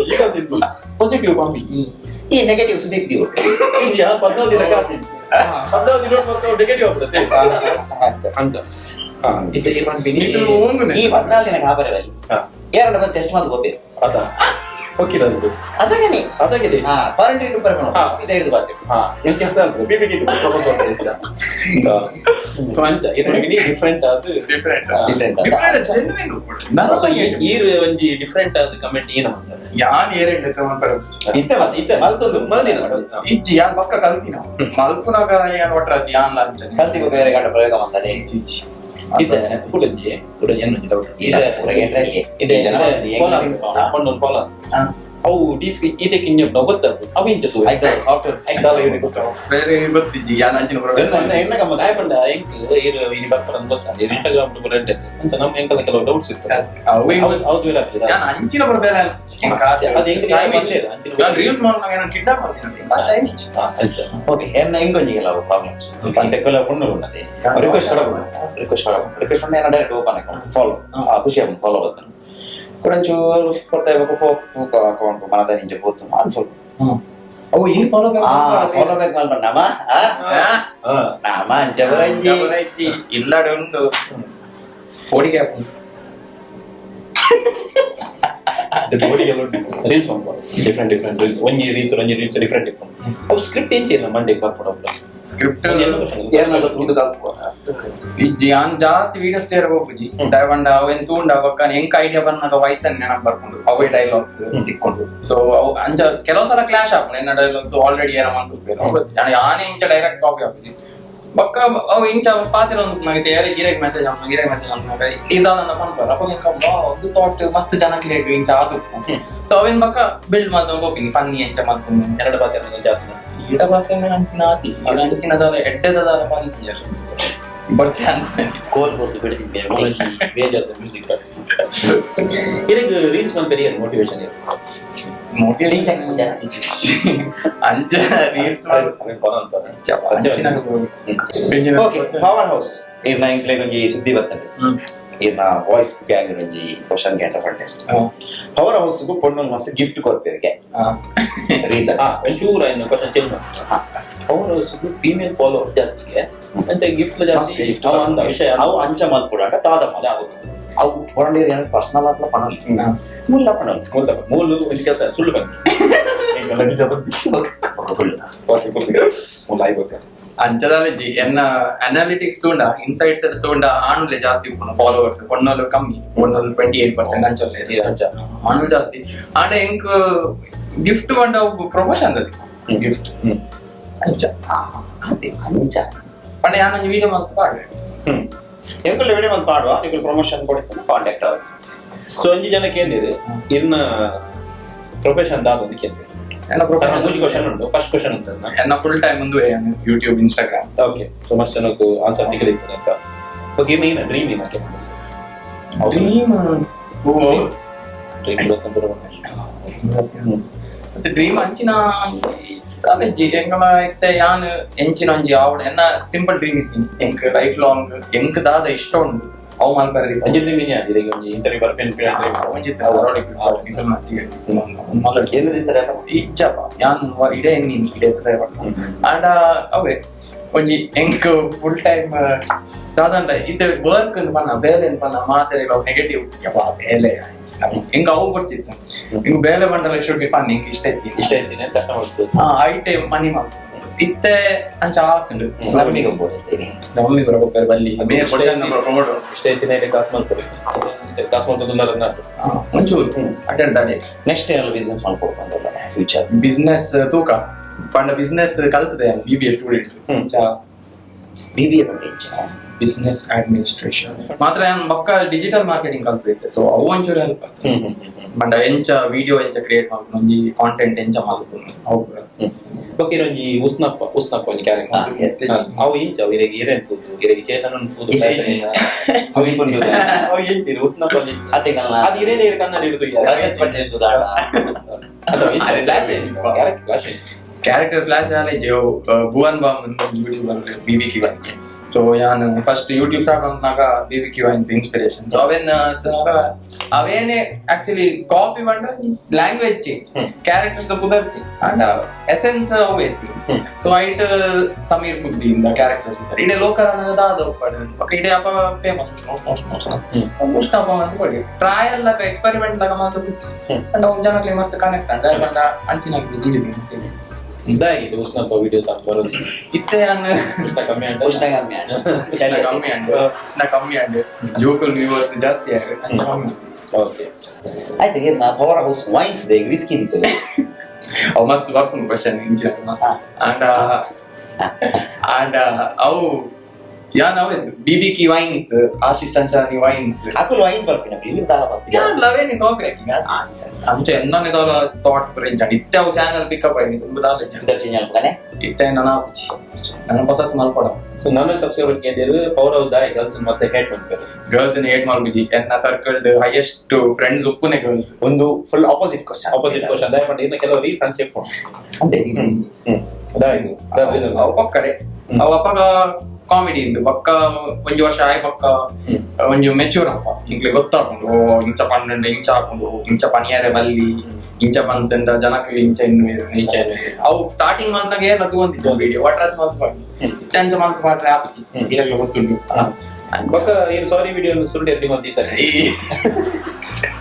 Speaker 3: ಈಗ ತಿಂದು ಪಾಸಿಟಿವ್ ಪಂಪಿ
Speaker 6: ಈ ನೆಗೆಟಿವ್ ಸುದೀಪ್ ದಿವು
Speaker 3: ಇಂಜಿ ಆ 14 ದಿನ ಕಾತಿ 14 ದಿನ ಮತ್ತು ನೆಗೆಟಿವ್ ಆಗ್ಬಿಡುತ್ತೆ ಅಂತ ಇದು ಈ ಪಂಪಿನಿ
Speaker 6: ಈ 14 ದಿನ ಖಾಬರೆ ಬಲ್ಲಿ ಯಾರನ್ನ ಬಂದು ಟೆಸ್ಟ್ ಮಾಡಿ ಹೋಗ್ಬೇಕು
Speaker 3: ಅದ ಓಕೆ ಅದು
Speaker 6: ಅದಾಗನೆ
Speaker 3: ಅದಾಗಿದೆ
Speaker 6: ಹಾ ಕ್ವಾರಂಟೈನ್ ಬರ್ಕೊಂಡು ಇದು ಹಿಡಿದು ಬರ್ತೀವಿ
Speaker 3: ಹಾ ಏನ್ ಕೆಲಸ ಆಗ್ತದೆ ಬಿಬಿಗೆ ಸೊ ಅಂಚ ಇದು ಡಿಫ್ರೆಂಟ್ ಅದು
Speaker 5: different
Speaker 6: different
Speaker 5: different genuine
Speaker 3: ಈ ಒಂಜಿ ಡಿಫ್ರೆಂಟ್ ಆದ ಕಮೆಂಟ್ ಏನ ಸರ್
Speaker 5: ಯಾನ್ ಏರೆಂಡ್ ಕಮೆಂಟ್
Speaker 6: ಇತ್ತೆ
Speaker 3: ಇತ್ತೆ
Speaker 6: ಮಲ್ತೊಂದು
Speaker 3: ಮಲ್ದಿನ
Speaker 5: ಇಜ್ಜಿ ಯಾನ್ ಪಕ್ಕ ಕಲ್ತಿನ ಮಲ್ಪುನಾಗ ಯಾನ್ ಒಟ್ರಾಸಿ ಯಾನ್ ಲಾಂಚನೆ
Speaker 6: ಕಲ್ತಿ ಬೇರೆ ಗಂಡ ಪ್ರಯೋಗ ಬಂದದೆ
Speaker 5: ಇಜ್ಜಿ ಇಜ್ಜಿ
Speaker 3: ಇದೆ ಕುಡಂಜಿ ಕುಡಂಜಿ ಎನ್ನೊಂಜಿ ಡೌಟ್
Speaker 6: ಇದೆ
Speaker 3: ಇದೆ ಫಾಲೋ ಪಂಡೊಂದು ಫಾಲೋ ಅವು ಡೀಪ್ ಈತೆ ಕಿಂಜ ಗೊತ್ತಾಗ್ತದೆ ಅವು ಇಂಚ ಸು
Speaker 6: ಆಯ್ತು ಸಾಫ್ಟ್ವೇರ್
Speaker 5: ಬೇರೆ ಗೊತ್ತಿಜ್ಜಿ ಯಾನ್ ಅಂಚಿನ
Speaker 6: ಎನ್ನ ಎನ್ನ ಗಮ್ಮತ್
Speaker 3: ದಾಯ ಪಂಡ ಎಂಕ್ ಇರು ಇನಿ ಬರ್ಪರ ಅಂತ ಗೊತ್ತಾಗ್ತದೆ ಇನ್ಸ್ಟಾಗ್ರಾಮ್ ರೆಡ್ ಅಂತ ನಮ್ಮ ಎಂಕಲ ಕೆಲವು ಡೌಟ್ಸ್ ಇತ್ತು ಹೌದು ಬೇರೆ
Speaker 5: ಯಾನ್ ಅಂಚಿನ ಬರ ಬೇರೆ
Speaker 3: ಅದು ಎಂಕ್
Speaker 5: ಯಾನ್ ರೀಲ್ಸ್ ಮಾಡುವಾಗ ನಾನು ಕಿಡ್ನಾಪ್ ಮಾಡ್ತೀನಿ ಟೈಮ್ ಇಜ್ಜಿ
Speaker 6: ಓಕೆ ಎನ್ನ ಇಂಗೊಂಜಿ ಕೆಲವು ಪ್ರಾಬ್ಲಮ್ಸ್ ಅಂತ ಕೆಲವು ಪೊಣ್ಣು ఉన్నది ರಿಕ್ವೆಸ್ಟ್ ಕೊಡಬಹುದು ರಿಕ್ವೆಸ್ಟ್ ಕೊಡಬಹುದು ರಿಕ್ವೆಸ್ಟ್ ಮಾಡಿ ನಾನು direct open account follow ಖುಷಿ ಆಗುತ್ತೆ ಫಾಲೋ ಬರ್ತಾನೆ ಕೊಡಂಚೂರು ಕೊಡ್ತಾ ಇರ್ಬೇಕು ಅಕೌಂಟ್ ಮನದ ನಿಂಜೆ ಪೋತು ಅನ್ಫಾಲೋ
Speaker 5: ಅವು ಈ follow
Speaker 6: follow back ಮಲ್ಪ ನಮ ನಮ ಅಂಚ ಬರಂಜಿ
Speaker 5: ಇಲ್ಲಾಡೆ ಉಂಡು ಕೋಡಿಗೆ ಹಾಕು
Speaker 3: ರೀಲ್ಸ್ ಮಾಡ್ಬೋದು different different reels ಒಂಜಿ ರೀಲ್ಸ್ ಒಂಜಿ ರೀಲ್ಸ್ ಡಿಫ್ರೆಂಟ್ ಇಪ್ಪು ಅವು ಸ್ಕ್ರಿಪ್ಟ್ ಏನ್ చేయಲ್ಲ ಮಂಡೆ ಬರ್ಪಡ
Speaker 5: ಸ್ಕ್ರಿಪ್ಟ್
Speaker 6: ಏರ್ನಲ್ಲ ತುಂಡು ಕಲ್ಪು
Speaker 5: ಇಜ್ಜಿ ಯಾನ್ ಜಾಸ್ತಿ ವಿಡಿಯೋಸ್ ತೇರ ಹೋಗುಜಿ ದಯವಂಡ ಅವೇನ್ ತೂಂಡ ಅವಕ್ಕ ಎಂಕ ಐಡಿಯಾ ಬಂದಾಗ ವೈತನ್ ನೆನಪ್ ಬರ್ಕೊಂಡು ಅವೇ ಡೈಲಾಗ್ಸ್ ತಿಕ್ಕೊಂಡು ಸೊ ಅವು ಅಂಚ ಕೆಲವು ಸಲ ಕ್ಲಾಶ್ ಆಪುಂಡು ಎನ್ನ ಡೈಲಾಗ್ಸ್ ಆಲ್ರೆಡಿ ಏನ ಮಂತು ಯಾನೇ ಇಂಚ ಡೈರೆಕ್ಟ್ ಕಾಪಿ ಆಪುಜಿ ಬೊಕ್ಕ ಅವು ಇಂಚ ಪಾತಿರ ಒಂದು ಇರೆಗ್ ಮೆಸೇಜ್ ಅಮ್ಮ ಇರೆಗ್ ಮೆಸೇಜ್ ಅಮ್ಮ ಇದಾದ ಪನ್ಪರ್ ಅಪ್ಪ ಎಂಕ ಒಂದು ಥಾಟ್ ಮಸ್ತ್ ಜನಕ್ಲೆಗ್ ಇಂಚ ಆದು ಸೊ ಅವೇನ್ ಬೊಕ್ಕ ಬಿಲ್ಡ್ ಮಲ್ತೊಂದು ಹೋಗ್ತೀನಿ ಫನ್ನಿ ಎಂಚ ಮಲ್ಪುನು
Speaker 3: ಎರಡು ಬಾತಿ ಜಾತಿ
Speaker 5: ಈಡ ಬಾತೆನ ಅಂಚಿನ ಆತಿ ಈಡ ಅಂಚಿನ ದಾಲ ಎಡ್ಡೆದ ದಾಲ ಪಂತಿಜರ್ ಬರ್ಚೆ ಅಂತ
Speaker 6: ಕೋಲ್ ಕೊರ್ದು ಬಿಡ್ತೀನಿ
Speaker 3: ಬೇಜಾರ್ದ ಮ್ಯೂಸಿಕ್ ಇದಕ್ಕೆ ರೀಲ್ಸ್ ಮಲ್ಪೆರಿ ಮೋಟಿವೇಶನ್
Speaker 5: ಮೋಟಿವೇಶನ್ ಅಂಚ ರೀಲ್ಸ್ ಅಂಚಿನ
Speaker 6: okay power house ಇರ್ನ ಇಂಕ್ಲೆ ಒಂಜಿ ಸುದ್ದಿ ಬರ್ತದೆ ಇರ್ನ ವಾಯ್ಸ್ ಗ್ಯಾಂಗ್ ಒಂಜಿ ಕ್ವಶನ್ ಗ್ಯಾಂಡ ಪಂಡೆ ಪವರ್ ಹೌಸ್ ಗು ಪೊಣ್ಣು ಮಸ್ತ್ ಗಿಫ್ಟ್ ಕೊರ್ಪೇರಿಗೆ ರೀಸನ್
Speaker 3: ಒಂಚೂರು ಏನು question change power house female follower ಜಾಸ್ತಿಗೆ ಅಂಚ ಗಿಫ್ಟ್ ಜಾಸ್ತಿ ಅವ ಅಂದ ವಿಷಯ
Speaker 6: ಅವು ಅಂಚ ಮಲ್ಪುಡ ಅಂಡ ತಾದ ಮಲ್ ಅವು ಪೊಂಡೀರ್ ಏನು ಪರ್ಸನಲ್ ಆತ್ಲ ಪಣಲಿ ಮುಲ್ಲ ಪಣಲಿ
Speaker 3: ಮೂಲ ಮೂಲು ಒಂದು ಕೆಲಸ ಸುಳ್ಳು ಬಂದು ಮೂಲ ಆಯ್ಬೇಕು
Speaker 5: ಅಂಚದಾಲಜಿ ಎನ್ನ ಅನಾಲಿಟಿಕ್ಸ್ ತೂಂಡ ಇನ್ಸೈಟ್ಸ್ ತೂಂಡ ಆಣುಲೆ ಜಾಸ್ತಿ ಉಪ್ಪುನು ಫಾಲೋವರ್ಸ್ ಪೊಣ್ಣಲು ಕಮ್ಮಿ ಪೊಣ್ಣಲು 28% ಅಂಚೊಲ್ಲೆ
Speaker 3: ಅಂಚ
Speaker 5: ಆಣುಲು ಜಾಸ್ತಿ ಆಂಡ ಎಂಕ್ ಗಿಫ್ಟ್ ಪಂಡ ಪ್ರಮೋಷನ್ ಅದು ಗಿಫ್ಟ್ ಅಂಚ
Speaker 6: ಅದೇ ಅಂಚ
Speaker 5: ಪಂಡ ಯಾನೊಂಜಿ ವಿಡಿಯೋ ಮಲ್ತ್ ಪಾಡ್ವೆ
Speaker 6: ಎಂಕುಲು ವಿಡಿಯೋ ಒಂದು ಪಾಡುವ ನಿಕುಲು ಪ್ರಮೋಷನ್ ಕೊಡ್ತೀನಿ ಕಾಂಟ್ಯಾಕ್ಟ್ ಆಗ.
Speaker 3: ಸೊ ಒಂಜಿ ಜನ ಕೇಂದಿದೆ ಇರ್ನ ಪ್ರೊಫೆಷನ್ ದಾದ ಒಂದು ಕೇಂದ್ರ.
Speaker 5: ಎನ್ನ ಪ್ರೊಫೆಷನ್
Speaker 3: ಮೂಜಿ ಕ್ವಶನ್ ಉಂಟು, ಫಸ್ಟ್ ಕ್ವಶನ್ ಉಂಟು.
Speaker 5: ಎನ್ನ ಫುಲ್ ಟೈಮ್ ಒಂದು YouTube, Instagram.
Speaker 3: Okay, so ಮಸ್ತ್ ಜನಕ್ಕೂ ಆನ್ಸರ್ ತಿಕ್ಕದಿತ್ತು ಅಂತ. ಓಕೆ, ಇನ್ನು ಏನ ಡ್ರೀಮ್ ಏನಕ್ಕೆ?
Speaker 5: ಡ್ರೀಮ್
Speaker 3: ಡ್ರೀಮ್
Speaker 5: ಮತ್ತೆ ಡ್ರೀಮ್ ಅಂಚಿನ ಕಾಲೇಜ್ ಎಂಕಲ ಇತ್ತೆ ಯಾನ್ ಎಂಚಿನ ಒಂಜಿ ಆವಡ್ ಎನ್ನ ಸಿಂಪಲ್ ಡ್ರೀಮ್ ಇತ್ತೀನಿ ಎಂಕ್ ಲೈಫ್ ಲಾಂಗ್ ಎಂಕ್ ದಾದ ಇಷ್ಟ ಉಂಡು ಅವು ಮಲ್ಪರೆ.
Speaker 3: ಒಂಜಿ ಡ್ರೀಮ್ ಇನ್ಯಾ ಇರೆಗ್ ಒಂಜಿ ಇಂಟರ್ವ್ಯೂ ಬರ್ಪೇನ್ ಡ್ರೀಮ್.
Speaker 5: ಒಂಜಿ
Speaker 6: ಏನು
Speaker 5: ಇಜ್ಜಪ್ಪ ಯಾನ್ ಇಡೇ ಎನ್ನಿನ್ ಇಡೇ ಆಂಡ ಅವೇ ಒಂಜಿ ಎಂಕ್ ಫುಲ್ ಟೈಮ್ ದಾದಂಡ ಇತ್ತೆ ವರ್ಕ್ ಪನ್ನ ಬೇಲೆ ಪನ್ನ ಮಾತೆರೆಗ್ಲ ಅವು ನೆಗೆಟಿವ್ ಯವ್ವಾ ಬೇಲೆ ಎಂಕ್ ಅವು ಬರ್ತಿತ್ತು. ಎಂಕ್ ಬೇಲೆ ಬಂಡಲ should be fun ಎಂಕ್ ಇಷ್ಟ ಇತ್ತಿ.
Speaker 3: ಇಷ್ಟ ಇದ್ದೀನಿ ಕಷ್ಟ ಮಾಡ್ತದೆ.
Speaker 5: ಹಾ, ಐಟೆ ಮನಿ ಮಲ್ತು ಇತ್ತೆ ಅಂಚ ಆತುಂಡು.
Speaker 6: ನಂಬಿಕೆ ಬೋಡಿದ್ದೀನಿ.
Speaker 5: ಮಮ್ಮಿ ಬರ ಬಲ್ಲಿ ಮೇರ್ ಪ್ರಮೋಟ್.
Speaker 3: ಇಷ್ಟ ಇದ್ದೀನಿ ಇಲ್ಲಿ ಕಾಸು ಮಾಡ್ತಾರೆ, ಕಾಸು ಮಾಡ್ತದೆ.
Speaker 5: ಒಂಚೂರು ಅಟೆಂಡ್ ತಾನೆ.
Speaker 6: ನೆಕ್ಸ್ಟ್ ಏನಾದ್ರು ಬಿಸ್ನೆಸ್ ಮಾಡ್ಕೊಡ್ಕೊಂಡು ಫ್ಯೂಚರ್?
Speaker 5: ಬಿಸ್ನೆಸ್ ತೂಕ ಪಂಡ ಬಿಸ್ನೆಸ್ ಕಲ್ತದೆ BBA student.
Speaker 6: BBA ಬಗ್ಗೆ.
Speaker 5: ಬಿಸ್ನೆಸ್ ಅಡ್ಮಿನಿಸ್ಟ್ರೇಷನ್ ಮಾತ್ರ ಯಾನ್ ಬೊಕ್ಕ ಡಿಜಿಟಲ್ ಮಾರ್ಕೆಟಿಂಗ್ ಕಲ್ತಿದ್ದೆ. ಸೊ ಅವು ಒಂಚೂರು ಹೆಲ್ಪ್ ಪಂಡ ಎಂಚ ವಿಡಿಯೋ ಎಂಚ ಕ್ರಿಯೇಟ್ ಮಲ್ಪುನು, ಒಂಜಿ ಕಾಂಟೆಂಟ್ ಎಂಚ ಮಲ್ಪುನು ಅವು ಪೂರ.
Speaker 3: ಬೊಕ್ಕ ಇರೊಂಜಿ ಉಸ್ನಪ್ಪ, ಉಸ್ನಪ್ಪ ಒಂಜಿ ಕ್ಯಾರೆಕ್ಟರ್ ಅವು ಇಂಚ ಅವು ಇರೆಗ್ ಇರೆನ್ ತೂದು ಇರೆಗ್ ಚೇತನನ್ ತೂದು
Speaker 6: ಸುದೀಪ್
Speaker 3: ಅವು ಎಂಚ ಉಸ್ನಪ್ಪ ಒಂಜಿ
Speaker 6: ಅತೆಗಲ್ಲ.
Speaker 3: ಅದು ಇರೇನೆ ಇರ್ ಕನ್ನಡ ಹಿಡಿದು.
Speaker 6: ರಜತ್ ಪಟೇಲ್ ದಾಡ.
Speaker 3: Character flash.
Speaker 5: Character flash ಆಲೇಜ್ ಭುವನ್ balm YouTuber ಬಿಬಿಕಿ wines. So ಯಾನ್ first YouTube start ಮಾಡ್ನಾಗ ಬಿಬಿಕಿ wines inspiration. So ಅವೇನ್ ಅವೇನೆ ಆಕ್ಚುಲಿ ಕಾಪಿ ಪಂಡ language change, characters ಪುದರ್ change and essence ಅವೇ. ಸೊ ಐಟ್ ಸಮೀರ್ ಫುದ್ದಿ ಇಂದ ಕ್ಯಾರೆಕ್ಟರ್ಸ್ ಇಡೇ ಲೋಕಲ್ ಅನ್ನೋದು ದಾದ ಉಪ್ಪಡು ಬೊಕ್ಕ ಇಡೇ ಅಪ್ಪ ಫೇಮಸ್ ಉಷ್ಣ ಅಪ್ಪ ಅಂತ ಕೊಡಿ ಟ್ರಯಲ್ ಲಕ ಎಕ್ಸ್ಪೆರಿಮೆಂಟ್ ಲಕ ಮಾತ್ರ ಬುತ್ತಿ ಅಂಡ್ ಅವು ಜನಕ್ಲೆ ಮಸ್ತ್ ಕನೆಕ್ಟ್ ಅಂಡ್ ಪಂಡ ಅಂಚಿನ ಜಿಂಜಿ.
Speaker 3: ಇದಾಗಿದೆ ಉಸ್ನಪ್ಪ ವಿಡಿಯೋಸ್ ಹಾಕಿ ಬರೋದು.
Speaker 5: ಇತ್ತೆ ಯಾನ್
Speaker 3: ಉಷ್ಣ ಕಮ್ಮಿ ಆಂಡ.
Speaker 6: ಉಷ್ಣ ಕಮ್ಮಿ ಆಂಡ್.
Speaker 5: ಉಷ್ಣ ಕಮ್ಮಿ ಅಂಡ್, ಉಷ್ಣ ಕಮ್ಮಿ ಅಂಡ್ ಜೋಕಲ್ ವ್ಯೂವರ್ಸ್ ಜಾಸ್ತಿ ಆಯ್ತು ಅಂಚ ಕಮ್ಮಿ.
Speaker 3: ಓಕೆ.
Speaker 6: ಆಯ್ತು, ಏನ್ power house wines they whisky ದಿತ್ತಲೆ.
Speaker 5: ಅವು ಮಸ್ತ್ ಬರ್ಪುಂಡು ಕ್ವಶನ್ ಇಂಚಿನ. ಅಂಡ ಅಂಡ ಅವು ಯಾನ್ ಅವೆ ಬಿಬಿಕಿ ವೈನ್ಸ್, ಆಶೀಶ್ ಚಂಚಾನಿ ವೈನ್ಸ್.
Speaker 6: ಅಕುಲ್ ವೈನ್ ಬರ್ಪಿನ ಇಲ್ಲಿ ದಾಲ ಬರ್ಪಿನ.
Speaker 5: ಯಾನ್ ಲವೇನಿ ಕಾಪಿ ಹಾಕಿ ಅಂಚ ಎನ್ನನೆ ದಾಲ ಥಾಟ್ ರೇಂಜ್ ಇತ್ತೆ ಅವು ಚಾನಲ್ ಪಿಕಪ್ ಆಗಿ ತುಂಬ ದಾಲ.
Speaker 6: ಇದ್ದರ್ ಚೇಂಜ್ ಅನ್ಕನೆ.
Speaker 5: ಇತ್ತೆ ನನ್ನ ಆಪುಜಿ ನನ್ನ ಪಸತ್ ಮಲ್ಪಡ.
Speaker 3: ಸೊ ನನ್ನ ಸಬ್ಸ್ಕ್ರೈಬರ್ ಕೇಂದ್ರ ಪವರ್ ಹೌಸ್ ದಾಯಿ ಗರ್ಲ್ಸ್ ಮತ್ತೆ ಹೇಟ್ ಮಾಡ್ತಾರೆ.
Speaker 5: ಗರ್ಲ್ಸ್ ಹೇಟ್ ಮಲ್ಪುಜಿ. ಎನ್ನ circle highest friends ಉಪ್ಪುನೆ girls.
Speaker 6: ಒಂದು full opposite question.
Speaker 3: Opposite question ದಾಯ ಪಂಡ ಇನ್ನ ಕೆಲವು ರೀಲ್ಸ್ ಅಂಚೆ
Speaker 6: ಅಂದೆ.
Speaker 3: ದಾಯಿ
Speaker 5: ಅವು ಪಕ್ಕಡೆ ಅವು ಅಪ್ಪಗ ಕಾಮಿಡಿ ಇಂದು ಬೊಕ್ಕ ಒಂಜಿ ವರ್ಷ ಆಯ್ ಬೊಕ್ಕ ಒಂಜಿ ಮೆಚೂರ್ ಅಪ್ಪ ಇಂಕ್ಲೆ ಗೊತ್ತಾಪುಂಡು. ಓ ಇಂಚ ಪಂಡ ಇಂಚ ಹಾಕೊಂಡು ಇಂಚ ಪನಿಯಾರೆ ಬಲ್ಲಿ ಇಂಚ ಬಂತಂಡ ಜನಕ್ಕೆ ಇಂಚ ಇನ್ನು
Speaker 3: ಇಂಚ ಇನ್ನು.
Speaker 5: ಅವು ಸ್ಟಾರ್ಟಿಂಗ್ ಮಂತ್ನಾಗ ಏನ್ ತಗೊಂತಿದ್ದ ವಿಡಿಯೋ ವಾಟ್ರಾಸ್ ಮಲ್ತ್ ಪಾಡ್ಲಿ ಅಂಚ ಮಲ್ತ್ ಪಾಡ್ರೆ ಆಪುಜಿ ಇರಲ್ಲ ಗೊತ್ತುಂಡು.
Speaker 3: ಬೊಕ್ಕ ಏನು ಸಾರಿ ವಿಡಿಯೋ ಸುರುಳಿ ಎಲ್ಲಿ ಮಂದಿದ್ದಾರೆ.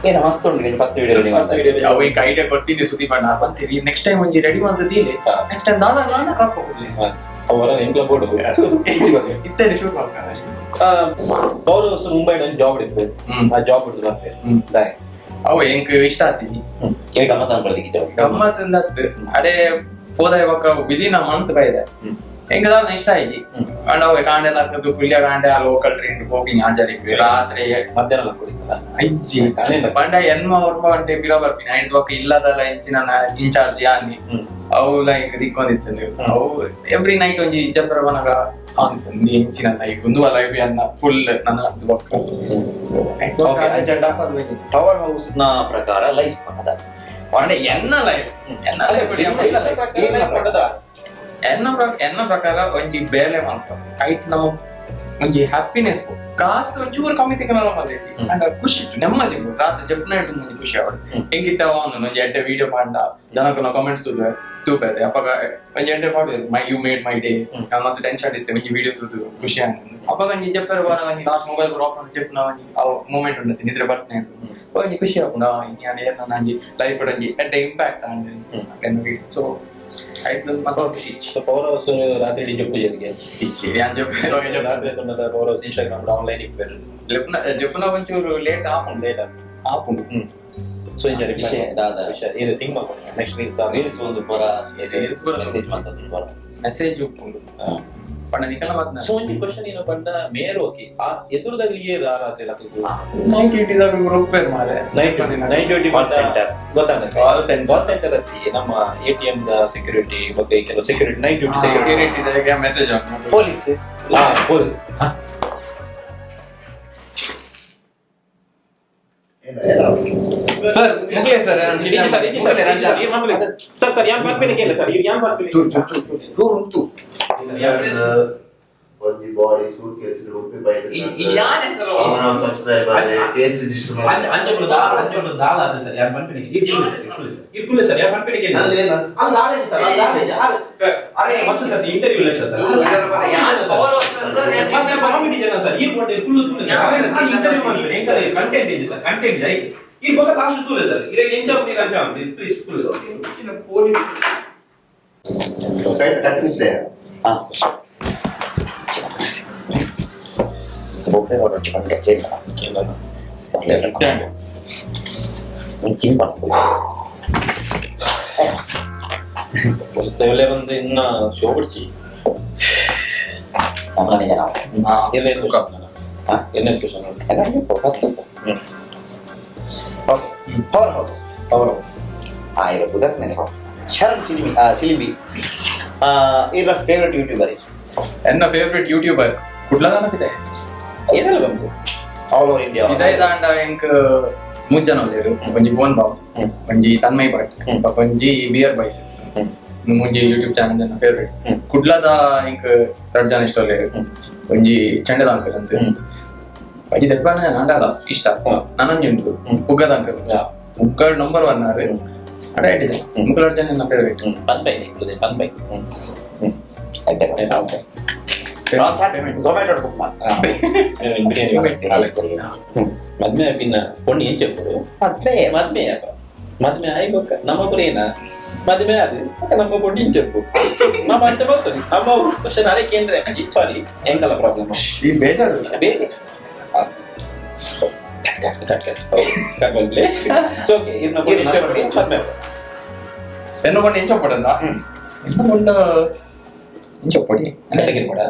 Speaker 6: ಏನು ಮಸ್ತ್ ಉಂಟು 10 ವಿಡಿಯೋ ರೆಡಿ ಮಾಡ್ತಾರೆ.
Speaker 5: ಅವು ಈಗ ಐಡಿಯಾ ಕೊಡ್ತೀನಿ ಸುದೀಪ್ ಅಣ್ಣ ಬಂತೀರಿ ನೆಕ್ಸ್ಟ್ ಟೈಮ್ ಒಂಜಿ ರೆಡಿ ಮಂತದೀಲೆ ನೆಕ್ಸ್ಟ್ ಟೈಮ್ ದಾದಾಗ್ಲ ರಪ್ಪ ಕೊಡ್ಲಿ.
Speaker 3: ಅವರ ಎಂಕ್ಲ ಬೋರ್ಡ್
Speaker 5: ಇತ್ತೇನೆ ಶೂಟ್ ಮಾಡ್ತಾರೆ.
Speaker 3: ಪವರ್ ಹೌಸ್ ಮುಂಬೈ ಒಂದು ಜಾಬ್ ಇತ್ತು. ಆ ಜಾಬ್ ಹಿಡಿದು ಬರ್ತೆ ದಾಯ್.
Speaker 5: ಅವು ಎಂಕ್ ಇಷ್ಟ ಆತೀನಿ.
Speaker 6: ಏ ಗಮ್ಮತ್ ಅನ್ಕೊಳ್ದಿಕ್ಕೆ ಜಾಬ್.
Speaker 5: ಗಮ್ಮತ್ ಅಂದತ್ತು ಅಡೆ ಪೋದಾಯ ಬೊಕ್ಕ ವಿದಿನ ಮಂತ್ ಬೈದೆ ಎಂಕ್ ದಾದ ಇಷ್ಟ ಆಯ್ತಿ ಅಂಡ್ ಅವೆ ಕಾಂಡೆ ಲಕ್ಕದು ಪುಲ್ಯ ಕಾಂಡೆ ಆ ಲೋಕಲ್ ಟ್ರೈನ್ ಹೋಗಿ ಆಜಾರಿಕ್ ರಾತ್ರಿ
Speaker 3: ಮಧ್ಯಾಹ್ನ ಕುಡಿತಲ್ಲ.
Speaker 5: ಐಜ್ಜಿ ಪಂಡ ಎನ್ಮ ಒರ್ಮ ಗಂಟೆ ಪಿರ ಬರ್ಪಿನ ಐದು ಬೊಕ್ಕ ಇಲ್ಲದಲ್ಲ ಇಂಚಿನ ಇನ್ಚಾರ್ಜ್ ಯಾನಿ ಅವು ಲೈಕ್ ದಿಕ್ಕೊಂದಿತ್ತು. ಅವು ಎವ್ರಿ ನೈಟ್ ಒಂಜಿ ಜಬ್ಬರ ಬನಗ ಆನಿತ್ತು ಇಂಚಿನ ಲೈಫ್ ಒಂದು ಲೈಫ್ ಅನ್ನ ಫುಲ್ ನನ್ನ ಬೊಕ್ಕ
Speaker 6: ಪವರ್ ಹೌಸ್ ನ ಪ್ರಕಾರ ಲೈಫ್ ಪಕ್ಕದ
Speaker 5: ಪಂಡ ಎನ್ನ ಲೈಫ್ ಎನ್ನ ಲೈಫ್ ಎನ್ನ ಎನ್ನ ಪ್ರಕಾರ ಒಂಜಿ ಬೇಲೆ ಮಲ್ಪ ಐಟ್ ನಮ್ಮ ಒಂಜಿ ಹ್ಯಾಪಿನೆಸ್ ಕಾಸು ಒಂಚೂರು ಕಮ್ಮಿ ತಿಕ್ಕನಲ್ಲ ಮಲ್ಲೇಟಿ ಅಂಡ ಖುಷಿ ಇಟ್ಟು ನೆಮ್ಮದಿ ಉಂಟು. ರಾತ್ರಿ ಜಪ್ನ ಇಟ್ಟು ಒಂಜಿ ಖುಷಿ ಆವಡು ಎಂಕಿತ್ತ ಅವನು ಒಂಜಿ ಎಡ್ಡೆ ವಿಡಿಯೋ ಪಾಂಡ ಜನಕ್ಕನ ಕಾಮೆಂಟ್ಸ್ ತೂಪೆ ತೂಪೆ ಅಪ್ಪಗ ಒಂಜಿ ಎಡ್ಡೆ ಪಾಡು my you made my day ನಾನು ಮಸ್ತ್ ಟೆನ್ಷನ್ ಇತ್ತು ಒಂಜಿ ವಿಡಿಯೋ ತೂತು ಖುಷಿ ಆಂಡ್ ಅಪ್ಪಗ ಒಂಜಿ ಜಪ್ಪರ ಬಾರ ಒಂಜಿ ಲಾಸ್ಟ್ ಮೊಬೈಲ್ ಆಫ್ ಜಪ್ನ ಒಂಜಿ ಅವು ಮೂಮೆಂಟ್ ಉಂಟು ನಿದ್ರೆ ಬರ್ತನೆ ಒಂಜಿ ಖುಷಿ ಆಪುಂಡು ಇನ್ಯಾನ ಏನ ಒಂಜಿ ಲೈಫ್ ಒಂಜಿ ಎಡ್ಡೆ impact and so
Speaker 3: so power house ರಾತ್ರಿ ಇಡೀ ಜಪ್ಪು ಜರಿಗೆ
Speaker 5: ಯಾನ್ ಜಪ್ಪೆ
Speaker 3: ರಾತ್ರಿ power house Instagram online ಇಪ್ಪೇರು.
Speaker 5: ಜಪ್ಪುನ ಒಂಚೂರು ಲೇಟ್ ಆಪುಂಡು.
Speaker 3: ಲೇಟ್
Speaker 5: ಆಪುಂಡು.
Speaker 3: ಸೊ ಇಂಚ
Speaker 6: ವಿಷಯ ದಾದ
Speaker 3: ವಿಷಯ ಇದು ಥಿಂಕ್ ಮಾಡ್ಕೊಂಡು next reels
Speaker 6: reels ಒಂದು ಪೂರ
Speaker 5: Reels ಪೂರ
Speaker 6: ಮೆಸೇಜ್ ಮಾಡ್ತದೆ ಪೂರ
Speaker 5: ಮೆಸೇಜ್ ಉಪ್ಪುಂಡು. ಪಂಡ ನಿಕಲ ಮಾತ್ನ
Speaker 3: ಸೊ ಒಂಜಿ ಕ್ವಶನ್ ಏನು ಪಂಡ ಮೇರ್ ಓಕೆ ಆ ಎದುರುದಾಗಲಿ ಏರ್ ಆ ರಾತ್ರಿ ಲಕ್ಕಲು
Speaker 5: ನೈಟ್ ಡ್ಯೂಟಿ ದಾಗ ರೂಪೇರ್ ಮಾರೆ
Speaker 3: night night duty
Speaker 6: Call center.
Speaker 3: ಗೊತ್ತಾಗ
Speaker 5: Call center.
Speaker 3: Call centre ಅತ್ತಿ ನಮ್ಮ ಎಟಿಎಂ the security ಬಗ್ಗೆ ಕೆಲವು security night duty security
Speaker 5: security ದಾಗ message on
Speaker 6: police
Speaker 3: ಹಾ ಪೊಲೀಸ್
Speaker 5: ಸರ್ ಮುಗ್ಲೆ sir
Speaker 3: sir sir ಯಾನ್ ಬರ್ಪೇನೆ ಕೇಳ ಸರ್ ಯಾನ್ ಬರ್ಪೇನೆ
Speaker 7: ಒಂಜಿ body suit case ಉಪ್ಪಿ ಬೈದು
Speaker 5: ಯಾನ್ ಹೆಸರು
Speaker 7: ಅವನ subscriber case register
Speaker 3: ಅಂಜೊಂದು ದಾಲ ಅಂಜೊಂದು ದಾಲ ಅದು ಸರ್ ಯಾನ್ ಬರ್ಪೇನೆ ಇರ್ಪುಲೆ ಸರ್ ಇರ್ಪುಲೆ ಸರ್ ಇರ್ಪುಲೆ ಸರ್ ಯಾನ್ ಬರ್ಪೇನೆ ಕೇಳ
Speaker 7: ಅಲ್ಲೇನ
Speaker 3: ಅಲ್ಲ ಆಲೇಜ್ ಸರ್ ಅಲ್ಲ ಆಲೇಜ್
Speaker 5: ಸರ್
Speaker 3: ಅರೆ ಮಸ್ತ್ ಸರ್ ಇಂಟರ್ವ್ಯೂ ಇಲ್ಲ ಸರ್
Speaker 5: ಯಾನ್ follow sir
Speaker 3: ಮಸ್ತ್ ಕಾಮಿಡಿ ಜನ ಸರ್ ಈ ಕೊಟ್ಟೆ ಕುಲ್ಲು ತುಲೆ ಸರ್ ಅರೆ ಇಂಟರ್ವ್ಯೂ ಮಾಡ್ತಾರೆ ಸರ್ ಕಂಟೆಂಟ್ ಇದೆ ಸರ್ ಕಂಟೆಂಟ್ ಇದೆ ಈ ಪಕ್ಕ ಲಾಸ್ಟ್ ತುಲೆ ಸರ್ ಇರೆ ಎಂಚ ನೀರು ಅಂಚ please Kullu
Speaker 5: police
Speaker 7: cut miss
Speaker 6: ಹಾ ಬೊಬ್ಬೆ ಹೊರಟು ಪಂಡೆ ಒಂದು ಚಿಂಪ
Speaker 3: ಒಳ್ಳೆ ಒಂದು ಇನ್ನ ಶೋ ಬಿಡ್ಚಿ
Speaker 6: ನಮ್ಮನೆ ಜನ
Speaker 3: ಎಲ್ಲ
Speaker 6: ಹಾ?
Speaker 3: ಎನ್ನ question
Speaker 6: okay power house
Speaker 3: power house
Speaker 6: ಆ ಇರ ಬುಧಕ್ ನೆನಪು ಶರಣ್ ಚಿಲಿಮಿ ಚಿಲಿಂಬಿ ಇರ ಫೇವ್ರೆಟ್ ಯೂಟ್ಯೂಬರ್
Speaker 5: ಎನ್ನ ಫೇವರೇಟ್ ಯೂಟ್ಯೂಬರ್ ಕುಡ್ಲದ
Speaker 3: ಏನೆಲ್ಲ ಬಂತು
Speaker 6: all over India
Speaker 5: ಇದಾಯ ದಾಂಡ ಎಂಕ್ ಮೂಜನ ಉಲ್ಲೇರು ಒಂಜಿ ಬೋನ್ ಬಾಬ್ ಒಂಜಿ ತನ್ಮಯ್ ಭಟ್ ಬೊಕ ಒಂಜಿ ಬಿಯರ್ ಬೈಸೆಪ್ಸ್ ಮುಂಜಿ ಯೂಟ್ಯೂಬ್ ಚಾನಲ್ ನನ್ನ ಫೇವರೇಟ್ ಕುಡ್ಲದ ಎಂಕ್ ರಡ್ಡ್ ಜನ ಇಷ್ಟ ಉಲ್ಲೇರು ಒಂಜಿ ಚಂಡದ ಅಂಕಲ್ ಅಂತ ಒಂಜಿ ದೆತ್ವಾನ ಜನ ಅಂಡಲ ಇಷ್ಟ ನನೊಂಜಿ ಉಂಟು ಉಗ್ಗದ ಅಂಕಲ್ ಉಗ್ಗಡ್ ನಂಬರ್ ಒನ್ ಆರು ಅಡ ಎಡ್ಡೆ ಜನ ಮುಕುಲ್ ಜನ ನನ್ನ ಫೇವರೇಟ್
Speaker 3: ಪನ್ಬೈ ಪನ್ಬೈ
Speaker 6: ಝೊಮ್ಯಾಟೊ ಬುಕ್ ಮಾಡಿ
Speaker 3: ಬಿರಿಯಾನಿ ಮದ್ಮೆ ಪಿನ್ನ ಪೊಣ್ಣು ಏನ್ చెప్పು
Speaker 6: ಮದ್ವೆ
Speaker 3: ಮದ್ಮೆ ಅಪ್ಪ ಮದ್ಮೆ ಆಯ್ಬೊಕ್ಕ ನಮ್ಮ ಪುರೇನ ಮದ್ಮೆ ಅದು ఒక ನಮ್ಮ ಪೊಣ್ಣು ಏನ್ చెప్పು ನಮ್ಮ ಅಂಚ ಬರ್ತದೆ ನಮ್ಮ ಕ್ವಶನ್ ಅರೆ ಕೇಂದ್ರ ಸಾರಿ ಎಂಕಲ ಪ್ರಾಬ್ಲಮ್
Speaker 5: ಈ ಬೇಜಾರು
Speaker 3: cut cut cut cut cut so okay ಇದು ಪೊಣ್ಣು ಏನ್ చెప్పು ಮದ್ಮೆ
Speaker 5: ಎನ್ನ ಪೊಣ್ಣು ಎಂಚ ಪಡಂದ ಎನ್ನ ಪೊಂಡ ಎಂಚ ಪೊಡಿ
Speaker 3: ಕಟ್ಟಗಿರ್ ಕೂಡ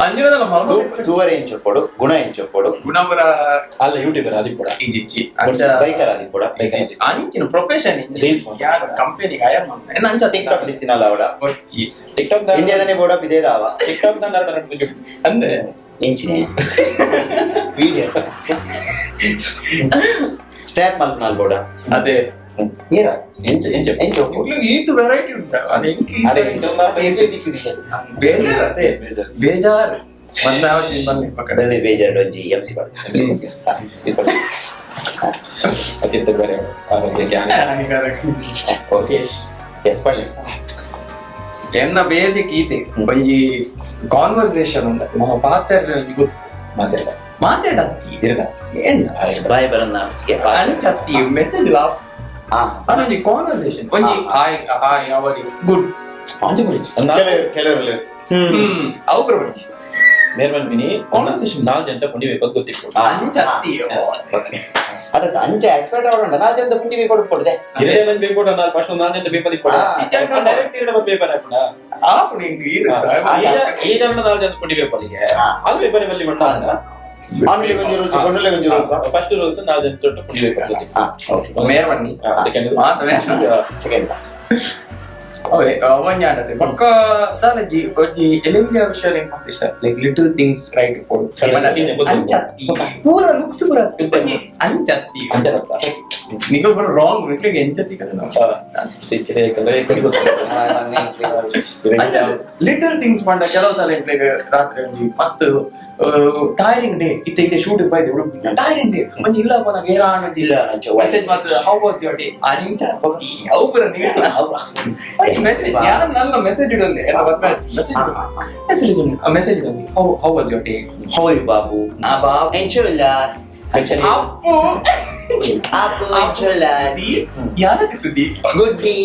Speaker 5: ಅಂಜನದಲ್ಲ ಮಲ್ಮ
Speaker 6: ತೂವರ್ ಏನ್ చెప్పೋಡು ಗುಣ ಏನ್ చెప్పೋಡು
Speaker 5: ಗುಣಪುರ
Speaker 3: ಅಲ್ಲ ಯೂಟ್ಯೂಬರ್ ಅದು ಕೂಡ
Speaker 5: ಇಜಿಚ್ಚಿ ಅಂಚ
Speaker 6: ಬೈಕರ್ ಆದಿ ಕೂಡ
Speaker 5: ಇಜಿಚ್ಚಿ ಅಂಚಿನ ಪ್ರೊಫೆಷನ್
Speaker 3: Reels
Speaker 5: ಯಾರು ಕಂಪನಿ ಹೈಯರ್ ಮಾಡ್ತಾರೆ ಎನ್ನ ಅಂಚ
Speaker 6: ಟಿಕ್ ಟಾಕ್ ಇತ್ತಿನಲ್ಲ ಅವಡ
Speaker 5: ಗೊತ್ತಿ
Speaker 3: ಟಿಕ್ ಟಾಕ್
Speaker 6: ಇಂಡಿಯಾದನೆ ಬೋಡ ಇದೇದಾವ
Speaker 3: ಟಿಕ್ ಟಾಕ್ ದಾಂಡ
Speaker 5: ಅಂದ್ರೆ
Speaker 6: ಇಂಚಿನೆ ವಿಡಿಯೋ ಸ್ನ್ಯಾಪ್ ಮಲ್ಪನಾಲ್ ಬೋಡ
Speaker 5: ಅದೇ
Speaker 6: ಏರ
Speaker 3: ಎಂಚ ಎಂಚ
Speaker 6: ಏನ್ చెప్పು
Speaker 5: ಇಗ್ಲಿಗೆ ಈತು ವೆರೈಟಿ ಉಂಟು ಅದು ಎಂಕ್
Speaker 3: ಅರೆ
Speaker 5: ಬೇಜಾರ್ ಅದೇ ಬೇಜಾರ್ ಬಂದ ಯಾವತ್ತಿನ ಬನ್ನಿ ಪಕ್ಕಡೆ
Speaker 6: ಬೆಳ್ಳಿ ಬೇಜಾರು ಒಂಜಿ ಎಂ ಸಿ
Speaker 3: ಅತ್ಯಂತ ಬೇರೆ ಆರೋಗ್ಯಕ್ಕೆ
Speaker 5: ಓಕೆ
Speaker 6: ಎಸ್ ಪಳ್ಳಿ
Speaker 5: ಎನ್ನ ಬೇಸಿಕ್ ಈತೆ ಒಂಜಿ ಕಾನ್ವರ್ಸೇಷನ್ ಉಂಟು ನಮ್ಮ ಪಾತ್ರ ಗೊತ್ತು
Speaker 3: ಮಾತಾಡ
Speaker 5: ಮಾತಾಡತ್ತಿ
Speaker 3: ಇರಲ್ಲ
Speaker 5: ಏನ್
Speaker 6: ಬಾಯ್ ಬರನ್ನ
Speaker 5: ಅಂಚತ್ತಿ ಮೆಸೇಜ್ ಲಾ
Speaker 6: ಹಾ
Speaker 5: ಅದೊಂಜಿ ಕಾನ್ವರ್ಸೇಷನ್ ಒಂಜಿ hi hi how are you good ಅಂಚ ಗುರಿಚಿ
Speaker 6: ಕೆಲವರು
Speaker 5: ಹ್ಮ್ ಅವು ಬರಬರ್ಚಿ
Speaker 3: ಮೇರ್ಮನ್ ಮಿನಿ ಕಾನ್ವರ್ಸೇಷನ್ ನಾಲ್ ಜಂಟ ಪುಂಡಿ ಬೇಕು ಗೊತ್ತಿತ್ತು
Speaker 5: ಅಂಚತ್ತಿ
Speaker 6: ಅದಕ್ಕೆ ಅಂಚೆ ಎಕ್ಸ್ಪರ್ಟ್ ಅವಡ ನಾಲ್ ಜನ ಪುಂಡಿ ಬೇಕು ಕೊಡ್ದೆ
Speaker 3: ಇರೇ ಬಂದ್ ಬೇಕು ನಾಲ್ ಫಸ್ಟ್ ನಾಲ್ ಜಂಟ ಪೇಪರ್ ಇಪ್ಪಡ ಡೈರೆಕ್ಟ್ ಇರಡ ಬಂದ್ ಪೇಪರ್ ಹಾಕುಣ
Speaker 5: ಆಪು ನಿಂಗೆ
Speaker 3: ಈ ಜನ ನಾಲ್ ಜನ ಪುಂಡಿ ಪೇಪರ್ ಗೆ ಅಲ್ಲಿ ಪೇಪರ್ ಬಲ್ಲಿ ಮಂಡ
Speaker 6: ಆನ್ಲಿ ಒಂಜಿ ರೂಲ್ಸ್ ಕೊಂಡುಲೆ ಒಂಜಿ rules
Speaker 3: first rules ನಾಲ್ ಜನ ತೊಟ್ಟು ಪುಂಡಿ ಪೇಪರ್ ಗೊತ್ತಿತ್ತು
Speaker 6: ಹಾ ಓಕೆ
Speaker 5: ಮೇರ್ ಬನ್ನಿ
Speaker 3: ಸೆಕೆಂಡ್
Speaker 5: ಮಾತು ಮೇರ್
Speaker 6: ಸೆಕೆಂಡ್
Speaker 5: ಅವೇ ಒಂಜಿ ಆಡತೆ ಬೊಕ್ಕ ದಾಲಜಿ ಒಂಜಿ ಎಲೆಂಬಿಯ ವಿಷಯ ಮಸ್ತ್ ಇಷ್ಟ like little things right ಕೊಡು ಅಂಚತ್ತಿ ಪೂರ ಲುಕ್ಸ್ ಪೂರ ಒಂಜಿ ಅಂಚತ್ತಿ
Speaker 3: ಅಂಚನತ್ತ
Speaker 5: ನಿಕಲ್ ಪೂರ ರಾಂಗ್ ನಿಕ್ಲಿಗೆ ಎಂಚತ್ತಿ ಕಡೆ ಲಿಟಲ್ ಥಿಂಗ್ಸ್ ಪಂಡ ಕೆಲವು ಸಲ ಇಂಕ್ಲೆಗ್ ರಾತ್ರಿ ಒಂಜಿ ಮಸ್ತ್ ಟೈರಿಂಗ್ ಡೇ ಇತ್ತೆ ಇತ್ತೆ ಶೂಟ್ ಬೈದೆ ಟೈರಿಂಗ್ ಡೇ ಒಂಜಿ ಇಲ್ಲ ಪೋನಾಗ ಏರಾಣ
Speaker 6: ಇಲ್ಲ ಅಂಚೆ
Speaker 5: ಮೆಸೇಜ್ ಮಾತ್ರ how was your day ಅಂಚತ್ತಿ ಅವು ಪೂರ ನಿಗಲ್ಲ ಮೆಸೇಜ್ ಯಾರು ನನ್ನ ಮೆಸೇಜ್ ಇಡೋಲ್ಲ ಎಲ್ಲ message message message ಇಡೋಲ್ಲ how how was your day
Speaker 6: how you Babu
Speaker 5: ಆ ಬಾಬು
Speaker 6: ಎಂಚುಲ್ಲ
Speaker 5: ಅಪ್ಪು
Speaker 6: ಆಪು ಎಂಚುಲ್ಲ
Speaker 5: ಯಾರತಿ ಸುದ್ದಿ
Speaker 6: ಗುಡ್ ಬಿ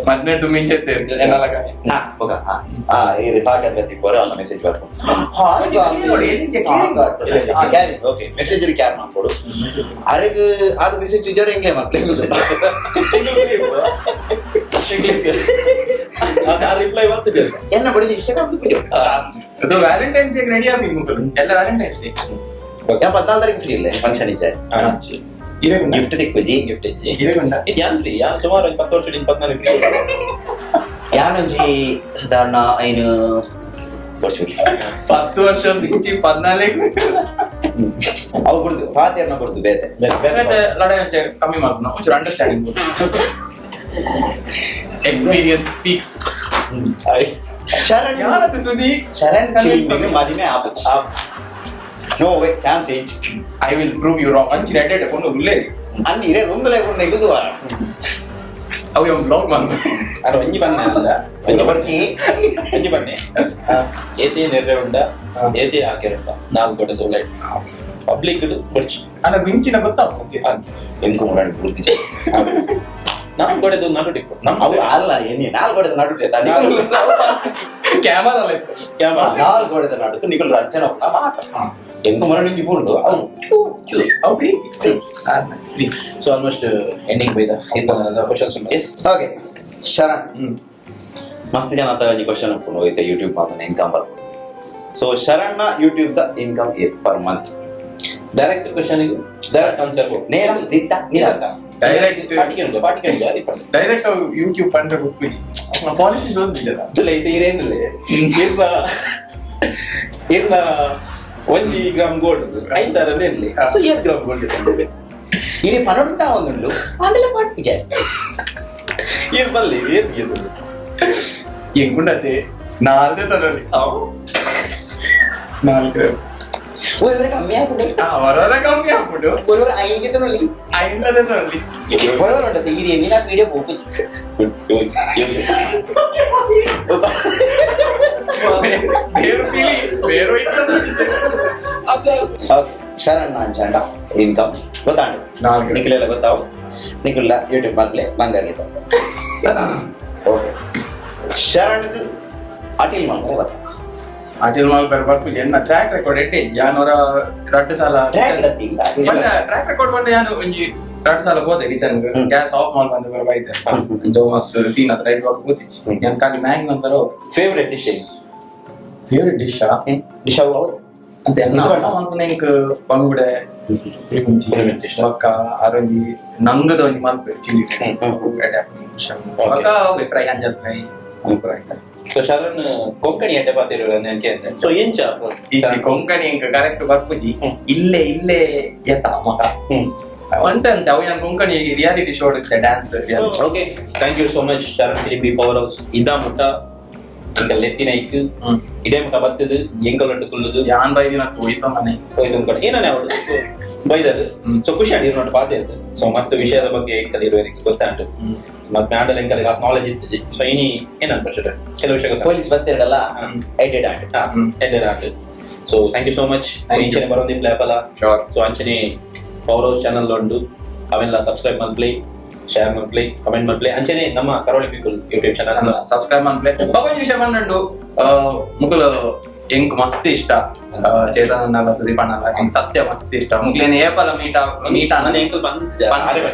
Speaker 5: ಮದ್ನೆಟ್ಟು ಮಿಂಚೆತ್ತೆ ಎನ್ನಲಗಾನೆ.
Speaker 6: ಹಾ ಹೋಗ. ಹಾ ಹಾ, ಏರಿ ಸಾಕಾದ ಬತ್ತಿ ಪೋರೆ ಅಲ್ಲ ಮೆಸೇಜ್ ಬರ್ಪು. Carry okay message ಕ್ಯಾರ್ ಮಾಡ್ಕೊಡು ಅರೆಗ್ ಅದು ಮೆಸೇಜ್ ಇದ್ದಾರೆ ಇಂಗ್ಲೇ ಮಕ್ಳು.
Speaker 3: ರಿಪ್ಲೈ ಬರ್ತಿದೆ.
Speaker 6: ಎನ್ನ ಬಡಿದು ಇನ್ಸ್ಟಾಗ್ರಾಮ್ ಬಿಡಿ.
Speaker 5: ಅದು Valentine's day ready ಆಗಿ ಮುಗಲು ಎಲ್ಲ ವ್ಯಾಲೆಂಟೈನ್ಸ್ ಡೇ.
Speaker 6: ಯಾ 14 ತಾರೀಕು ಫ್ರೀ ಇಲ್ಲ, ಫಂಕ್ಷನ್ ಇಜ್ಜೆ. ಗಿಫ್ಟ್ ತಿಕ್ಕುಜಿ.
Speaker 3: ಗಿಫ್ಟ್.
Speaker 5: ಇರೆಗುಂಡ.
Speaker 3: ಇದು ಯಾನ್ ಫ್ರೀ ಯಾನ್ ಸುಮಾರು ಒಂದು 10 ವರ್ಷ 24 ಫ್ರೀ.
Speaker 6: ಯಾನೊಂಜಿ ಸಾಧಾರಣ 5 ವರ್ಷ.
Speaker 5: 10 ವರ್ಷ ಮಿಂಚಿ 14.
Speaker 6: ಅವು ಬುಡ್ದು ಪಾತೆರ್ನ ಬುಡ್ದು ಬೇತೆ.
Speaker 5: ಬೇತೆ ಲಡಾಯಿ ಒಂಚೆ ಕಮ್ಮಿ ಮಾಡ್ಕೊಂಡು ಒಂಚೂರು understanding. Experience speaks.
Speaker 6: Sharan
Speaker 5: ಯಾರದು ಸುದಿ?
Speaker 6: ಶರಣ್ ಚಿಲ್ಮಿಗ್ ಮದಿಮೆ ಆಪುಜಿ. No way chance each.
Speaker 5: I will prove you wrong. ಅಂಚಿನ ಎಡೆ ಕೊಂಡು ಉಲ್ಲೇ.
Speaker 6: ಅಲ್ಲಿ ಇರೇ ರೂಮ್ ಲೇಕೊಂಡು ನೆಗುದು.
Speaker 5: ಅವು ಇವ್ ಬ್ಲಾಗ್ ಮಾಡು.
Speaker 3: ಅದು ಒಂಜಿ ಬನ್ನೆ ಅಲ್ಲ, ಒಂಜಿ
Speaker 6: ಬರ್ಕಿ.
Speaker 3: ಒಂಜಿ ಬನ್ನೆ ಏತಿ ನೆರ್ರೆ ಉಂಡ ಏತಿ ಹಾಕಿರುಂಡ ನಾಲ್ಕು ಕೊಟ್ಟದ್ದು ಲೈಟ್ ಪಬ್ಲಿಕ್ ಬಡ್ಚಿ.
Speaker 5: ಅಲ್ಲ ಮಿಂಚಿನ ಗೊತ್ತಾಗ್ತದೆ.
Speaker 6: ಎಂಕು ಮುರಾಣಿ ಪೂರ್ತಿ.
Speaker 3: ನಾಲ್ಕು ಕೊಡೆದು ನಡು ಟಿಕ್ಕು ನಮ್ಮ
Speaker 6: ಅವು ಅಲ್ಲ ಎನ್ನಿ ನಾಲ್ಕು ಕೊಡೆದ ನಡುಟೆ.
Speaker 5: ಕ್ಯಾಮರಾ ಅಲ್ಲ ಇತ್ತು.
Speaker 3: ಕ್ಯಾಮರಾ.
Speaker 6: ನಾಲ್ಕು ಕೊಡೆದ ನಡುಟು ನಿಕಲ್ ರಚನೆ ಮಾತ್ರ ಎಂಕು ಮುರಾಣಿ ಪೂರ್ಣ ಅವು.
Speaker 5: ಅವು ಪ್ರೀತಿ please.
Speaker 3: So almost ending ಬೈದ questions.
Speaker 6: Yes okay Sharan, ಮಸ್ತ್ ಜನ ಆತ ಒಂಜಿ ಕ್ವಶನ್ ಉಪ್ಪುಂಡು ಹೋಯ್ತೆ ಯೂಟ್ಯೂಬ್ ಮಾತ್ರ ಇನ್ಕಮ್ ಬರ್ಪುಂಡು. ಸೊ ಶರಣ್ನ ಯೂಟ್ಯೂಬ್ the income ಏತ್ per month?
Speaker 3: Direct question direct answer.
Speaker 6: ನೇರ ದಿಟ್ಟ ನಿರಂತ.
Speaker 5: ಡೈರೆಕ್ಟ್.
Speaker 3: ಪಾಟಿಕೆ ಉಂಟು, ಪಾಟಿಕೆ ಉಂಟು ಅದು ಪಂಡ.
Speaker 5: ಡೈರೆಕ್ಟ್ ಅವು ಯೂಟ್ಯೂಬ್ ಪಂಡ್ರೆ ಗೊಪ್ಪುಜಿ ಅಪ್ನ ಪಾಲಿಸೀಸ್ ಓದಿಲ್ಲ.
Speaker 3: ಇಲ್ಲ ಇದು ಇರೇನಿಲ್ಲ ಇರ್ನ ಇರ್ನ 1 ಗ್ರಾಮ್ ಗೋಲ್ಡ್ 5,000 ಇರಲಿ. ಸೊ 8 ಗ್ರಾಮ್ ಗೋಲ್ಡ್.
Speaker 6: ಇರಿ ಪನ್ನೊಂಡ ಒಂದುಂಡು ಆಮೇಲೆ ಪಾಟ್ಪಿಗೆ.
Speaker 3: ಇರ್ ಬಲ್ಲಿ ಏನ್ ಇದು?
Speaker 5: ಎಂಕುಂಡತೆ ನಾಲ್ದೆ ತಗೊಳ್ಳಿ ನಾಲ್ಕು.
Speaker 6: ಒರವರೆ ಕಮ್ಮಿ ಆಪುಂಡು.
Speaker 5: ವರವರ ಕಮ್ಮಿ ಆಗ್ಬಿಟ್ಟು.
Speaker 6: ಒರವರೆ ಐನ್ಗೆ ತಗೊಳ್ಳಿ.
Speaker 5: ಐನದೇ ತಗೊಳ್ಳಿ.
Speaker 6: ಒರವರೆ ಉಂಟು ಇರಿ ಎಣ್ಣೆ ವೀಡಿಯೋ ಹೋಗುಜಿ.
Speaker 5: ಬೇರು ಪೀಲಿ ಬೇರು ಇಟ್ಟು.
Speaker 6: ಶರಣ್ಣ ಅಂಚಾಂಡ ಇನ್ಕಮ್ ಗೊತ್ತಾಂಡು.
Speaker 5: ನಾಲ್ಕು.
Speaker 6: ನಿಖಿಲೆಲ್ಲ ಗೊತ್ತಾವು ನಿಖಿಲ್ಲ ಯೂಟ್ಯೂಬ್ ಮಕ್ಕಳೇ ಬಂಗಾರ. ಓಕೆ ಶರಣ್ಗೆ ಅಟಿಲ್ ಮಾಡ್ತಾರೆ ಗೊತ್ತಾ?
Speaker 5: ಅಟಿಲ್ ಮಾಲ್ ಬೇರೆ ಬರ್ಪುಜಿ ಎನ್ನ ಟ್ರ್ಯಾಕ್ ರೆಕಾರ್ಡ್ ಎಡ್ಡೆ ಯಾನೊರ ರಡ್ಡು ಸಾಲ.
Speaker 6: ಟ್ರ್ಯಾಕ್ ಇಡತ್ತಿಲ್ಲ.
Speaker 5: ಟ್ರ್ಯಾಕ್ ರೆಕಾರ್ಡ್ ಬಂಡ ಯಾನು ಒಂಜಿ ರಡ್ಡು ಸಾಲ ಹೋದೆ kitchen gas off ಮಾಲ್ ಬಂದ ಬರ ಬೈತೆ ಇಂಚ ಮಸ್ತ್ ಸೀನ್ ಹತ್ರ ರೈಟ್ ಬಾಕ್ ಕೂತಿಚ್ಚಿ ಯಾನ್ ಖಾಲಿ ಮ್ಯಾಂಗ್ ಅಂತಾರ.
Speaker 3: Favourite dish?
Speaker 5: Favourite dish?
Speaker 6: Dish ಅವು ಹೌದು.
Speaker 5: ಅಂತ ಎನ್ನ ಅಮ್ಮ ಮಲ್ಪುನ ಎಂಕ್ ಬಂಗುಡೆ
Speaker 3: ಪುಳಿಮಿಂಚಿ ಇಷ್ಟ.
Speaker 5: ಬೊಕ್ಕ ಅರೊಂಜಿ ನಂಗದ ಒಂಜಿ ಮಲ್ಪೆರ್ ಚಿಲ್ಲಿ ಬೊಕ್ಕ ಫ್ರೈ ಅಂಜಲ್ ಫ್ರೈ.
Speaker 3: ಸೊ ಶರಣ್ ಕೊಂಕಣಿ ಎಡ್ಡೆ ಪಾತಿರು ಅಂತ ಸೊ ಎಂಚ?
Speaker 5: ಈ ಕೊಂಕಣಿ ಎಂಕ್ ಕರೆಕ್ಟ್ ಬರ್ಪುಜಿ. ಇಲ್ಲೇ ಇಲ್ಲೇ ಎತ್ತ ಮಗ ಒಂಟಂತೆ ಅವು ಯಾನ್ ಕೊಂಕಣಿ ರಿಯಾಲಿಟಿ ಶೋ ಇತ್ತೆ dance.
Speaker 3: Okay thank you so much Sharan Philip power house ಇದಾ ಮುಟ್ಟ ಎಂಕಲ್ ಎತ್ತಿನ ಐಕ್ ಇಡೇ ಮುಟ್ಟ ಬತ್ತದು ಎಂಕಲ್ ಒಟ್ಟು ಕುಲ್ಲುದು.
Speaker 5: ಯಾನ್ ಬೈದಿನ ತೋಯ್ತ ಮನೆ.
Speaker 3: ಹೋಯ್ತು ಕಡೆ ಏನನೇ ಅವಳು ಬೈದದು. ಸೊ ಖುಷಿ ಆಗಿ ನೋಟ ಪಾತೆ ಇತ್ತು. ಸೊ ಮಸ್ತ್ ವಿಷಯದ ಬಗ್ಗೆ ಎಂಕಲ್ ಇರುವವರಿಗೆ ಗೊತ್ತಾಂಟು ಮತ್ತೆ ಮ್ಯಾಂಡಲ್ ಎಂಕಲ್ ನಾಲೆಜ್ ಇತ್ತು. ಸೊ ಇನಿ ಏನನ್ ಪ್ರಶ್ನೆ ಕೆಲವು ವಿಷಯ ಗೊತ್ತ.
Speaker 6: ಪೊಲೀಸ್ ಬರ್ತಿರಲ್ಲ ಎಡೆಡ್ ಆಂಡ್.
Speaker 3: ಎಡ್ಡೆ ಆಂಟು. So thank you so much.
Speaker 5: Thank you.
Speaker 3: ಇಂಚನೆ ಬರೋದಿಪ್ಲೆ ಅಪಲ.
Speaker 5: ಶೋರ್.
Speaker 3: ಸೊ ಅಂಚನೆ power house channel ಉಂಡು ಅವೆಲ್ಲ ಸಬ್ಸ್ಕ್ರೈಬ್ ಮಲ್ಪ್ಲೆ, ಶೇರ್ ಮಲ್ಪ್ಲೆ, ಕಮೆಂಟ್ ಮಲ್ಪ್ಲೆ. ಅಂಚನೆ ನಮ್ಮ Karavali people YouTube channel
Speaker 5: subscribe ಮನ್ಪ್ಲೆ. ಬೊಕೊಂಜಿ ವಿಷಯ ಪಂಡಂಡು ಮುಕುಲು ಎಂಕ್ ಮಸ್ತ್ ಇಷ್ಟ ಚೇತನಲ್ಲ ಸುದೀಪ್ ಅಣ್ಣಲ್ಲ ಎಂಕ್ ಸತ್ಯ ಮಸ್ತ್ ಇಷ್ಟ ಮುಕ್ಲೇನ ಏಪಲ ಮೀಟ ಮೀಟ.
Speaker 3: ನಾನು ಎಂಕಲ್ ಬಂದ್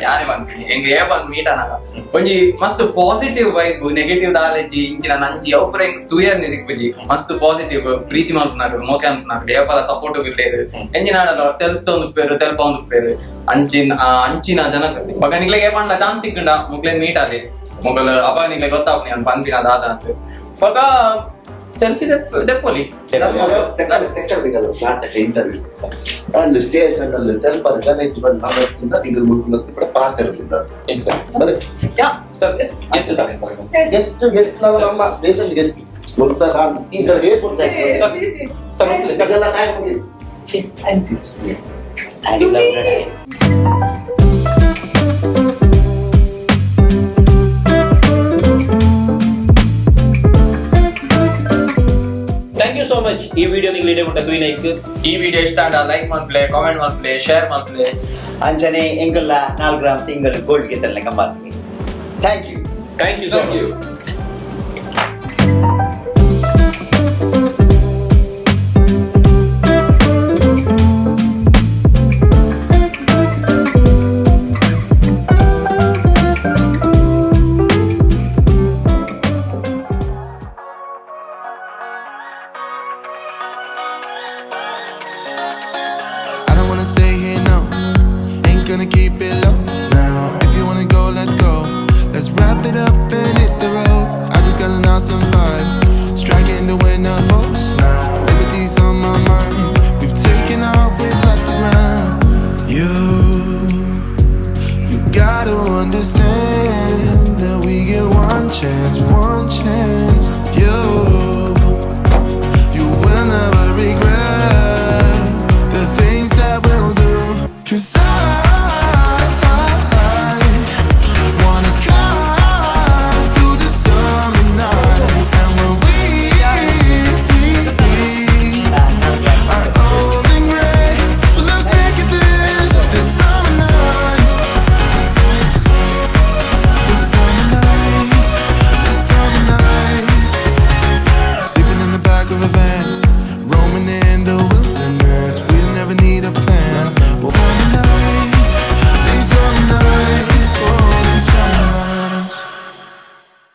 Speaker 5: ಯಾನೇ ಬಂತೀನಿ ಎಂಕ್ ಏಪಲ್ ಮೀಟ್ ಅನಗ ಒಂಜಿ ಮಸ್ತ್ positive vibe negative ದಾಲೆಜ್ಜಿ ಇಂಚಿನ ನಂಜಿ ಅವು ಎಂಕ್ ತೂಯರ್ ನಿದಿಕ್ಪುಜಿ ಮಸ್ತ್ ಪಾಸಿಟಿವ್ ಪ್ರೀತಿ ಮಲ್ಪುನಾರು ಮೋಕೆ ಮಲ್ಪುನಾರು ಏಪಲ ಸಪೋರ್ಟ್ ಇಲ್ಲೇರು ಎಂಜಿನ ಆಡಲ ತೆಲ್ತೊಂದು ಪೇರು ತೆಲ್ಪೊಂದು ಪೇರು ಅಂಚಿನ ಅಂಚಿನ ಜನಕ್ ಬಗ ನಿಕ್ಲೆಗ್ ಏಪಂಡ ಚಾನ್ಸ್ ತಿಕ್ಕಂಡ ಮುಕ್ಲೇನ್ ಮೀಟ್ ಆಲಿ ಮೊಗಲ ಅಪ್ಪ ನಿಕ್ಲೆ ಗೊತ್ತಾಪುನಿ ಅವ್ನು ಪನ್ಪಿನ ದಾದ ಅಂತ ಬಗ ಸೆಲ್ಫಿ ದೆಪ್ಪೊಲಿ.
Speaker 7: ಇಂಟರ್ವ್ಯೂ ಅಲ್ಲಿ ಸ್ಟೇಷನ್ ಅಲ್ಲಿ ತೆಲ್ಪದ ಗಣೇಶ್ ಬಂದು ನಾವು ನಿಗಲ್ ಮುಕ್ಕುಲಂತ ಕೂಡ ಪಾತಿರಲಿಲ್ಲ.
Speaker 5: ಯಾ sir S.
Speaker 7: Guest guest ನಾವು ನಮ್ಮ ಸ್ಟೇಷನ್ ಗೆಸ್ಟ್ ಗೊತ್ತಾ ನಾನು ಈಗ ಏರ್ಪೋರ್ಟ್ ಇದೆಲ್ಲ time
Speaker 3: thank you so much ಈ ವಿಡಿಯೋ ನಿಂಗೆ ಇಡೇ ಮುಟ್ಟ ತೂಯಿನೈಕ್.
Speaker 5: ಈ ವಿಡಿಯೋ ಇಷ್ಟ ಆಂಡ ಲೈಕ್ ಮನ್ಪ್ಲೆ, ಕಾಮೆಂಟ್ ಮನ್ಪ್ಲೆ, ಶೇರ್ ಮನ್ಪ್ಲೆ.
Speaker 6: ಅಂಚನೆ ಎಂಕಲ್ಲ 4 ಗ್ರಾಮ್ ತಿಂಗಳು gold ಗೆತ್ತಲ್ಲ ಕಂಬಾತ್ಗೆ. Thank you.
Speaker 3: Thank you.
Speaker 5: Thank you.
Speaker 8: I don't wanna stay here, no. Ain't gonna keep it low now. If you wanna go, let's go. Let's wrap it up and hit the road. I just got an awesome vibe. Striking the winner post now. Liberty's on my mind. We've taken off, we've left the ground. You gotta understand that we get one chance, one chance.